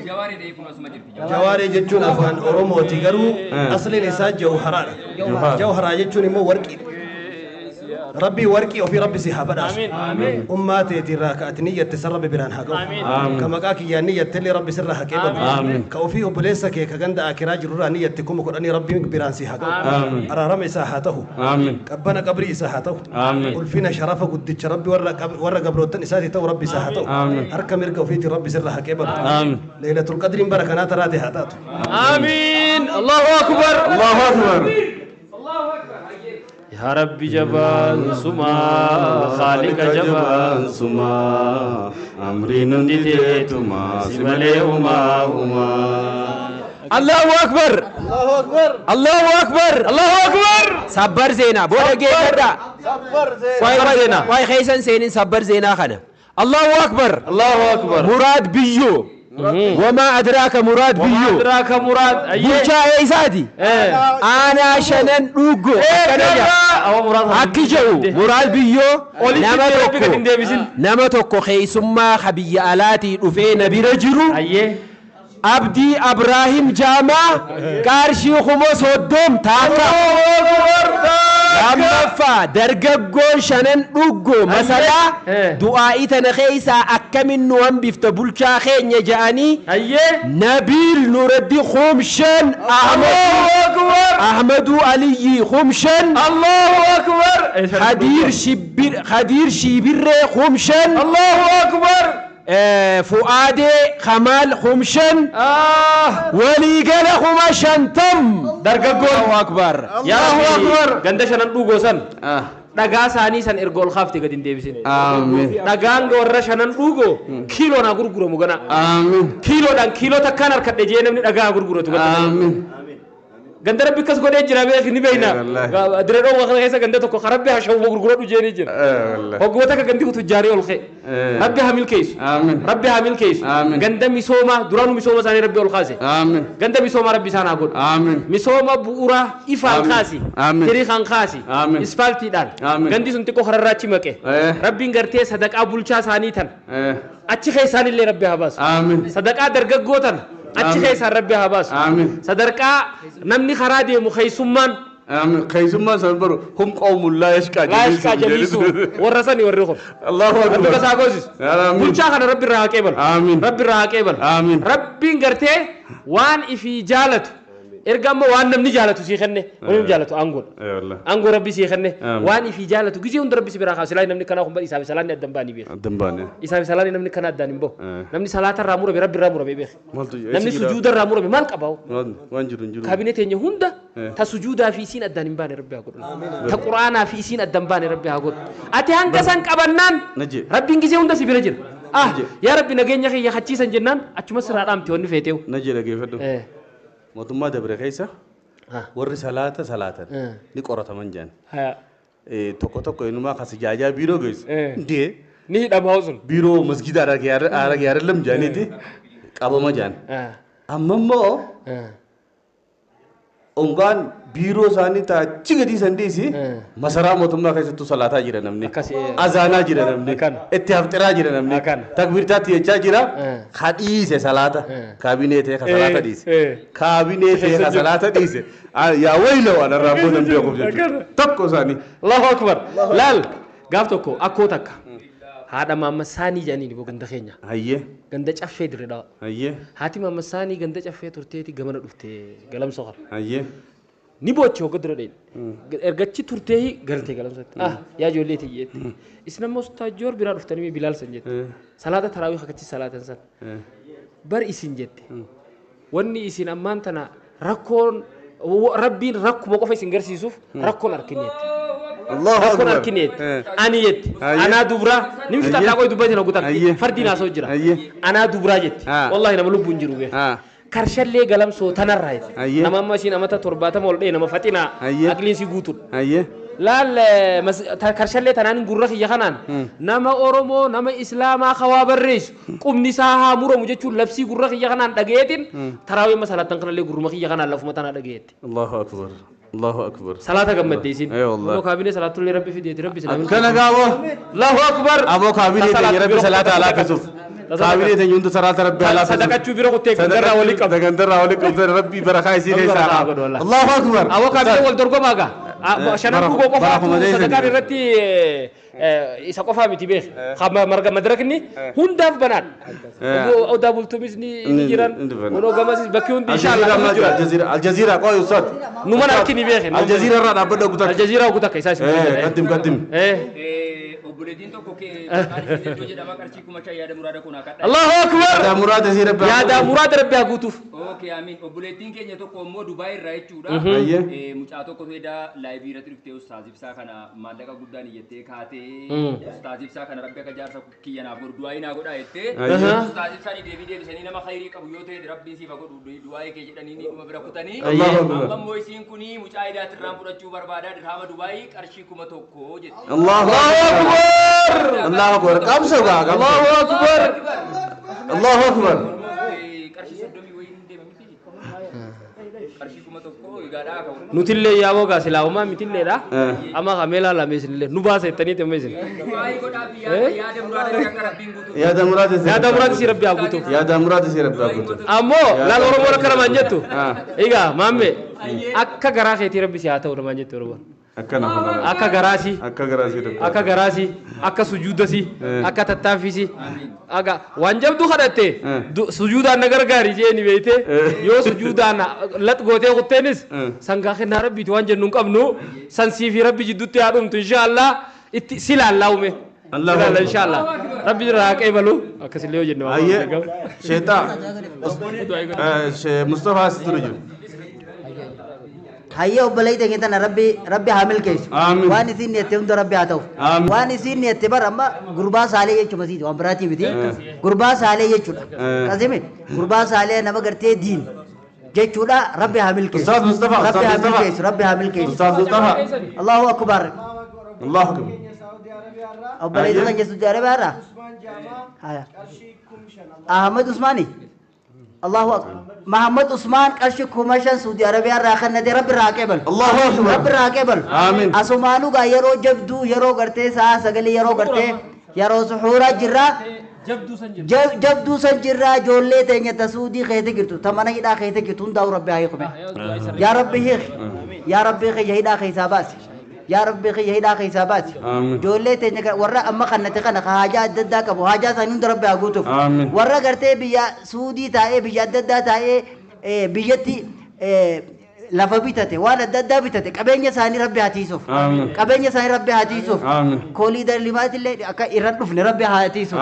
Jawaaree dha kun asuma jirti. Jawaaree jechuun afaan Oromooti garuu asliin isaa jawharaadha. Jawharaa jechuun immoo warqiidha. Rabbii warqii ofii rabbi si haa badhaasu. Ummaa teetirraa ka ati niyyatte san rabbi biraan haa ga'u. Ka maqaa kiyyaan niyyatte illee rabbi sirraa haa qeebalu. Ka ofii obboleessa kee ka ganda akiraa jirurraa niyyatte 10,000 rabbiin biraan si haa ga'u. Araarama isaa haa ta'u. Qabbana qabrii isaa haa ta'u. Ulfina sharafa guddicha rabbi warra gabroottan isaati ta'u rabbi isaa haa ta'u. Harka mirga ofiitiin rabbi sirraa haa qeebalu. Laylatul qadriin bara kanaa taraate haa taatu. Amiin. Allahu akbar. Allahu akbar. يا ربي جبان سما خالق جبان سما أمري ننديتما سملي أما أما الله أكبر الله أكبر الله أكبر الله أكبر صبر زينة بولا جيدا صبر زينة واي خيسن سينين صبر زينة خنا الله أكبر الله أكبر مراد بيو Wamaa adraaka Muraad Biyyoo. Adraaka Muraad. Bulchaa eessaati? Aanaa shanan dhugo. Akki jedhu Muraad Biyyoo nama tokko keessummaa ka biyya alaatii dhufee na bira jiru. Abdii Abraahim Jaamaa qarshii 30,000 taaka. Lammaffaa dargaggoon shanan dhuggo masalaa du'aa'ii tana keessaa akkamin nu hambifta bulchaa keenya ja'anii Nabiil Nuraddi 5,000 Ahmaduu Aliyyi 5,000 Allahu Akbar Khadiir Shiibirree 5,000 Allahu Akbar Fu'aadee Kamaal 5,000 waliigala 50,000 dargaggoon Allahu Akbar Allahu Akbar ganda shanan dhugoo san dhagaa isaanii san erga ol kaaftee gadi hin deebisin. Dhagaan warra shanan dhugoo kiiloon haa gurguramu gana. Kiiloodhaan kiiloo takkaan harkadhe jee namni dhagaa haa gurguratu. Ganda rabbi akkas godhee jira beeki ni beekna. Diree dhoowwa kana keessa ganda tokko rabbi haa shawwa gurguradhu jeeni jira. Hoggoota akka gandi kutu jaarii ol ka'e. Rabbi haa milkeessu. Rabbi haa milkeessu. Ganda misoomaa duraanuu misooma isaanii rabbi ol kaase. Ganda misoomaa rabbi isaan haa godhu. Misooma bu'uuraa ifaan kaasi. Tiriikaan kaasi. Ispaaltiidhaan. Gandi sun xiqqoo kararraa achi maqe. Rabbiin gartee sadaqaa bulchaa isaanii tan. Achi keessaan illee rabbi haa baasu. Sadaqaa dargaggoo tan. Achi keessaan rabbi haa baasu. Sadarkaa namni karaa deemu keessummaan. Keessummaan san baru hum qawmun laa yashqaa jaliisu warra sani warri kun. Allahu Akbar. Rabbi kasaa goosisu. Bulchaa kana rabbi irraa haa qeebalu. Rabbi irraa haa qeebalu. Rabbiin gartee waan ifii jaalatu. Erga ammoo waan namni jaalatu sii kenne waan namni jaalatu aangoodha. Aangoo rabbi sii kenne waan ifii jaalatu gisee hunda rabbi si biraa kaasu silaa namni kanaa kun isaaf salaanni addan baanii beeka. Addan baane. Isaaf salaanni namni kana addaan hin bahu. Namni salaata irraa murame rabbi irraa murame beeka. Namni sujuuda irraa murame maal qabaa? Waan jiru hin jiru. Kaabinee teenya hunda ta sujuudaa fi isiin addaan hin baane rabbi haa godhu. Ta quraanaa fi isiin addan baane rabbi haa godhu. Ati hanga san qabannaan rabbiin gisee hunda si bira jira. Yaa rabbi nageenya kiyya hachiisan jennaan achuma sirraa dhaamte wanni feeteewu. Na jira geeffadhu. Mootummaa dabre keessa warri salaata salaatan ni qorataman jedhan. Tokko tokko innumaa kas jaajaa biiroo geessu. Ndee. Ni hidhama sun. Biiroo masgida aragee arallam jedhaniiti qabama jedhan. Amma immoo ongaan biiroo isaanii taachi gadi san dhiisi masaraa mootummaa keessattuu salaataa jira namni. Azaanaa jira namni. Itti hafxiraa jira namni. Takbiirtaatti jechaa jira. Ka dhiise salaata. Kaabinee ta'e ka salaata dhiise. Kaabinee ta'e ka salaata dhiise. Yaa wayila waan irraa booda hin beekuuf jechuudha. Tokko isaanii. Allahu Akbar. Laal gaaf tokko akkoo takka. Haadha maammasaanii jedhaniin boo ganda keenya. Ganda caffee dirree dhawa. Haati maammasaanii ganda caffee turteeti gamana dhufte galamsoo kana. Ni boochi hogga dura dheen. Ergachi turtee galtee galamsatti. Yaa ijoollee tiyyeetti. Isin ammoo ustaajoor biraa dhuftanii bilaal san jette. Salaata taraawii hakachi salaatan san. Bar isin jette. Wanni isin ammaan tana rakkoon rabbiin rakkuma qofa isin garsiisuuf rakkoon arkineetti. Rakkoon arkineetti. Ani jetti. Anaa dubraa. Nimni fixadhaa qoy dubbatiin hoggutan. Fardiin haasa'u jira. Anaa dubraa jetti. Wallaahi nama lubbuun jiru beeku. Karshallee galamsoo tanarraa jetti. Nama amma ishiin amata 70 ol dhee nama faxinaa. Aqliin si guutuudha. Laal karshallee tanaan gurra kiyya kanaan nama Oromoo nama Islaamaa hawaa barreessu qubni isaa haa muramu jechuun labsii gurra kiyya kanaan dhagayeetiin taraawii amma salaatan kanallee gurruma kiyya kanaan lafuma tanaa dhagayeetti. Allahu Akbar. Allahu Akbar. Salaata gammaddee isin. Aboo kaabinee salaatullee rabbi fideeti rabbi isin. Akkana gaaboo. Allahu Akbar. Aboo kaabinee teenya rabbi salaata alaafisuuf. Kaabinee teenya hunda salaata rabbi alaafisuuf. Sadaqachuu bira kuttee gandarraa walii qabdu. Gandarraa walii qabdu rabbi barakaa isii keessaa haa godhu. Allahu Akbar. Aboo kaabinee wal dorgomaa gaa. Shanan dhugoo qofaatu sadaqaan irratti isa qofaa miti beek. Marga madarakni hundaaf banaadha. Odaa bultumis ni jiran. Onoo gamasis bakki hundi inshallah. Aljazeera qoy ustaad. Nu mana harki ni beeke. Aljazeera irraa dhaabbadha gutakka. Aljazeera gutakka isaa isin. Qaddim qaddim. Obboleettiin tokko maqaan ishee jedhama qarshii 5,000 yaada muraada kun akka Allahu Akbar. Yaada muraada si rabbi. Yaada muraada rabbi haa guutuuf. Okay amiin. Obboleettiin keenya tokko immoo Dubaay irraa jechuudha. Mucaa tokko feedaa laayivii irratti dhuftee ustaaz Ibsaa kana maallaqa guddaan iyyattee kaatee ustaaz Ibsaa kana rabbi akka jaarsa kiyya naaf godhu du'aa naa godhaa jettee ustaaz Ibsaan deebii deebisanii nama khayrii qabu yoo ta'e rabbiin siif haa godhu du'aa kee jedhanii ni dhuma bira kutanii. Amma immoo isiin kuni mucaa idaatirraan fudhachuu barbaadaa dirhama Dubaay qarshii 1000 jette. Allahu Akbar. Allahu Akbar. Qabso gaa. Allahu Akbar. Allahu Akbar. Qarshii 30 wayiin deema miti. Qarshii 1000 egaadhaa qabu. Nutillee yaaboo gaa silaa mitilleedha. Amma kameelaa lame isinillee nu baasa jettaniiti amma isin. Du'aayii godhaa fi yaada muraada akka Rabbiin guutuuf. Yaada muraada si. Yaada muraada si Rabbi haa guutuuf. Yaada muraada si Rabbi haa guutuuf. Ammoo laal Oromoon akka namaan jettu. Egaa maamme akka garaa keetii Rabbi si haa ta'u namaan jettu Oromoon. Akkana. Akka garaasi. Akka garaasi Rabbi. Akka garaasi, akka sujuudasi, akka tattaaffiisi. Aga waan jabdu kadhatte sujuudaan na gargaari jeeni beeyte yoo sujuudaan lat gootee kutteenis sangaa kennaa Rabbiiti waan jennu hin qabnu san siifi Rabbi jidduutti haa dhumtu inshaallah itti si laallaa ume. Silaalla inshaallah. Rabbi jira haa qeebalu akkasillee yoo jenne waan Ayyee sheexaa Mustafaa as ture jiru. Hayyee obboleeyyi keenya tana Rabbi Rabbi haa milkeessu. Waan isin niyyatte hunda Rabbi haa ta'u. Waan isin niyyatte bara amma gurbaa saalee jechuudha masiiti waan biraatii miti. Gurbaa saalee jechuudha. Qasimi gurbaa saalee nama gartee diin jechuudha Rabbi haa milkeessu. Ustaaz Mustafa, Rabbi haa Ustaaz Mustafa. milkeessu Rabbi haa milkeessu. Ustaaz Mustafa. Allahu akbar. Allahu akbar. Obboleeyyi keenya Saudi Arabiyaa irraa. Haya. Ahmad Usmaani. Allahu akbar. Muhammad Usmaan qarshii 5000 Saudi Arabiyaa irraa kennate Rabbi irraa qeebalu. Allahu akbar. Rabbi irraa qeebalu. Amiin. Asumaanuu gaa yeroo jabduu yeroo gartee sa'a 9 yeroo gartee yeroo suhuuraa jirraa. Jabduu san jirraa ijoollee teenya ta Suudii keessa jirtu ta mana hidhaa keessa jirtu hundaa'u Rabbi haa hiikume. Yaa Rabbi hiiki. Yaa Rabbi kiyya hidhaa keessaa baasi. Yaa Rabbi kiyya hidhaa keessaa baasi. Ijoollee teenya warra amma kannate kana ka haajaa adda addaa qabu haajaa isaanii hunda Rabbi haa guutuuf. Warra gartee biyya Suudii taa'ee biyya adda addaa taa'ee biyyatti lafa bitate waan adda addaa bitate qabeenya isaanii Rabbi haa tiisuuf. Qabeenya isaanii Rabbi haa tiisuuf. Kooliidar limaatillee akka irra dhufne Rabbi haa tiisuuf.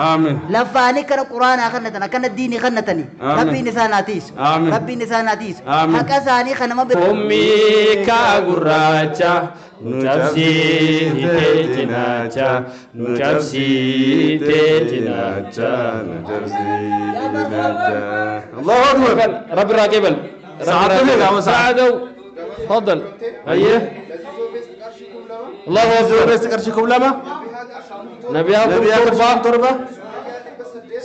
Lafaanii kana quraanaa kannatan akkana diinii kannatanii Rabbiin isaan haa tiisu. Rabbiin isaan haa tiisu. Haqa isaanii kana nama Ummii kaa gurraacha nu cabsiitee cinaacha nu cabsiitee cinaacha nu cabsiitee cinaacha. Allahu akbar. Rabbi irraa qeebal. ساعدوا ساعدوا تفضل. ايوه الله اكبر. قرشكم لما نبيها تربة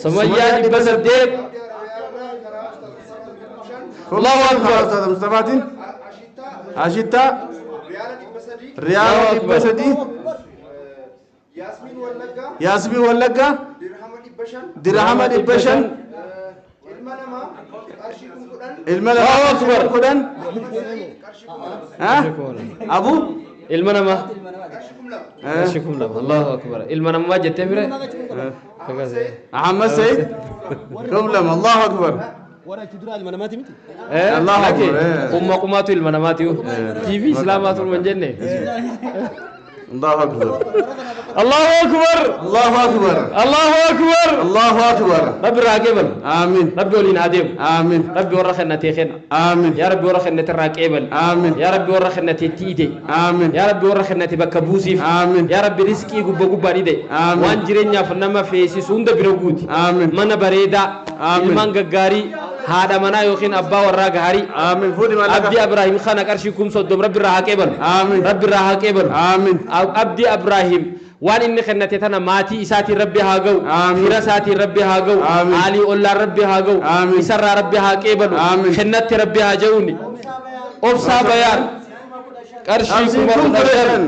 سمية بسديد. الله اكبر. استاذ مصطفى عشيتا ريال بسدي ياسمين ولقا درهم 500 الملأ أكبر كدن ها أبو المنما أشكم لما الله أكبر المنما جت مره أحمد سيد كم لما الله أكبر ورا تدرى المنامات متي الله أكبر أم قمات المنامات تي في إسلامات من جنة الله أكبر الله أكبر الله أكبر الله أكبر الله أكبر. ربي راقبل. آمين. ربي ولين عديم. آمين. ربي ورخنا تيخن. آمين. يا ربي ورخنا تراقبل. آمين. يا ربي ورخنا تيتيدي. آمين. يا ربي ورخنا تبكبوسيف. آمين. يا ربي رزقي غبا غبا دي. آمين. وان جيرنيا فنما فيسي سوند بيرغوتي. آمين. من بريدا. آمين. ilmaan gaggaarii haadha manaa yookiin abbaa warraa gaarii. Amiin. Fuudhi mallaqa. Abdii Ibraahim kana qarshii 30,000 Rabbi irraa haa qeebalu. Amiin. Rabbi irraa haa qeebalu. Amiin. Abdii Ibraahim waan inni kennate tana maatii isaatiin Rabbi haa ga'u. Amiin. Fira isaatiin Rabbi haa ga'u. Amiin. Aalii ollaan Rabbi haa ga'u. Amiin. Isarraa Rabbi haa qeebalu. Amiin. Kennatti Rabbi haa ja'uuni. Obsaa bayaan qarshii 15,000.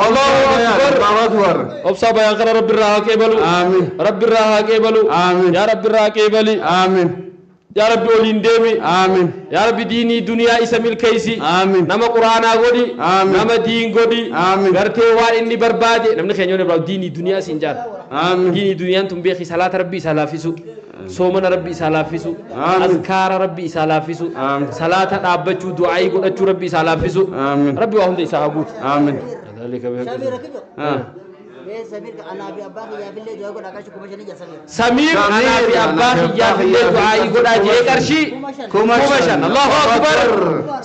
الله أكبر الله أكبر. أبصر بيان قال رب الراحة قبلوا. آمين. رب الراحة قبلوا. آمين. يا رب الراحة قبلي. آمين. يا رب أولين ديمي. آمين. يا رب ديني دنيا إسميل كيسي. آمين. نما قرآن غودي. آمين. نما دين غودي. آمين. غرتي وان إني بربادي نمن خينيون براو ديني دنيا سنجار. آمين. ديني دنيا أنتم بيخي صلاة ربي سلافسو. صومنا ربي سلافسو. أذكار ربي سلافسو. آمين. صلاة أبچو دعاء غدچو ربي سلافسو. آمين. ربي وهم دي ساغوت. آمين. سمير أنا في أباخي يا في الليل دعائي قد أجي قرشي كومشن الله أكبر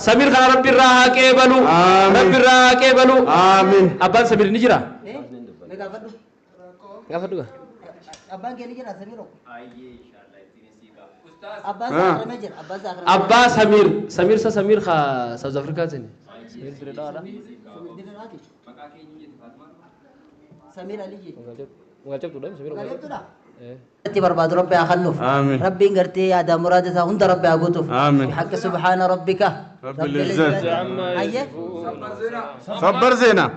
سمير خان ربي الراحة كيبلو ربي الراحة كيبلو آمين أبان سمير نجرا غافدو أبان كي نجرا سمير أبا سمير سمير سمير خا ساوث أفريقيا سني سمير دريدا سمير علي جي مغالب تدا سمير مغالب تدا Barbaadu Rabbi haa kennuuf. Rabbiin gartee yaada muraada isaa hunda Rabbi haa guutuuf. Bihaqqa subhaana rabbika rabbil izzati. Sabbar seenaa.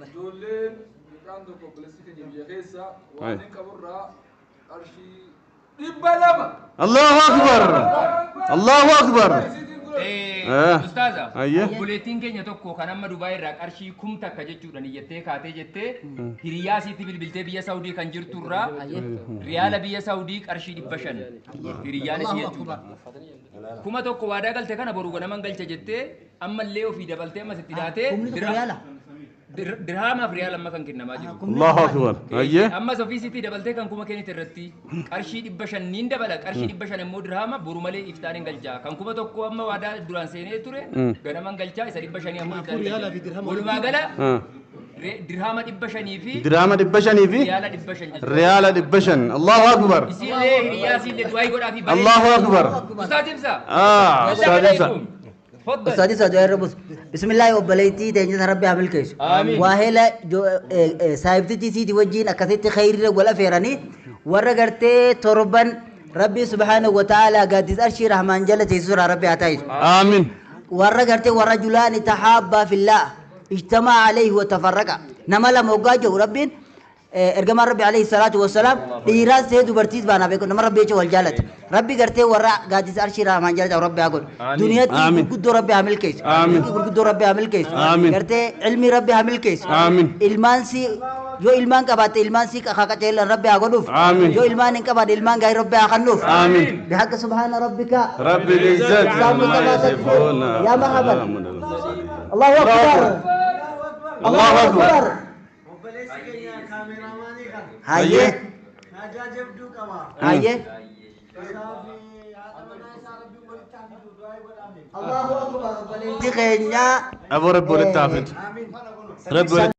Ijoolleen mucaan tokko obboleessi keenya biyya keessa waan hin qaburraa qarshii 200. Allahu akbar. Allahu akbar. Ustaaza, obboleettiin keenya tokko kan amma Dubaay irraa qarshii 1000 jechuudhaan iyyattee kaatee jettee hiriyaa isiitti bilbiltee biyya Saawudii kan jirtu irraa riyaala biyya Saawudii qarshii 500 hiriyyaan isii jechuudha. 1000 waadaa galte kana boru ganaman galcha jettee ammallee ofii dabaltee ammas itti daatee dirhamaaf riyaala amma kan kennamaa jiru. Allahu akbar. Ayyee. Ammas ofiisitti dabaltee kan 1000 kennite irratti qarshii 500 niin dabala qarshii 500 immoo dirhama boru malee iftaan hin galchaa kan 1000 amma waadaa duraan seenee ture ganaman galchaa isa 500 ammoo iftaan galchaa. Walumaa gala dirhama 500 fi Dirhama 500 fi riyaala 500 jechuudha. Riyaala 500. Allahu akbar. Isiillee hiriyaa isiillee du'aa godhaa fi Allahu akbar. Ustaaz Ibsa. Ustaaz Ibsa. Ustaaz Ibsa du'aa irra buusu. Bismillaahi obboleettii teenya Rabbi haa milkeessu. Waahela saahibtichi isiitii wajjin akkasitti khayriirra wal afeeranii warra gartee torban Rabbi subhaanahu wa ta'aalaa gaaddisa arshii rahmaan jala teessisuudha Rabbi haa taasisu. Amiin. Warra gartee warra julaani tahaabaa fillaa ijtamaa alayhi wa tafarraqa nama lama hoggaa jiru Rabbiin ergamaan Rabbi alayhi salaatu wassalaam dhiiraas ta'ee dubartiis baanaa beeku nama Rabbi jecha wal jaalata. Rabbi gartee warra gaaddisa arshii rahmaan jala ta'u Rabbi haa godhu. Duniyaatti gurguddoo Rabbi haa milkeessu. Gurguddoo Rabbi haa milkeessu. Gartee ilmi Rabbi haa milkeessu. Ilmaan si yoo ilmaan qabaatte ilmaan si qaceelan Rabbi haa godhuuf. Yoo ilmaan hin qabaanne ilmaan gaarii Rabbi haa kennuuf. Bihaqqa subhaana rabbika. Rabbil izzati amma yasifuun. Yaa marhaban. Allahu akbar. Allahu akbar. Hayyee. Hayyee. Allahu akbar. Obboleettii keenya. Aboo Rabbi walitti haa fidu. Rabbi walitti.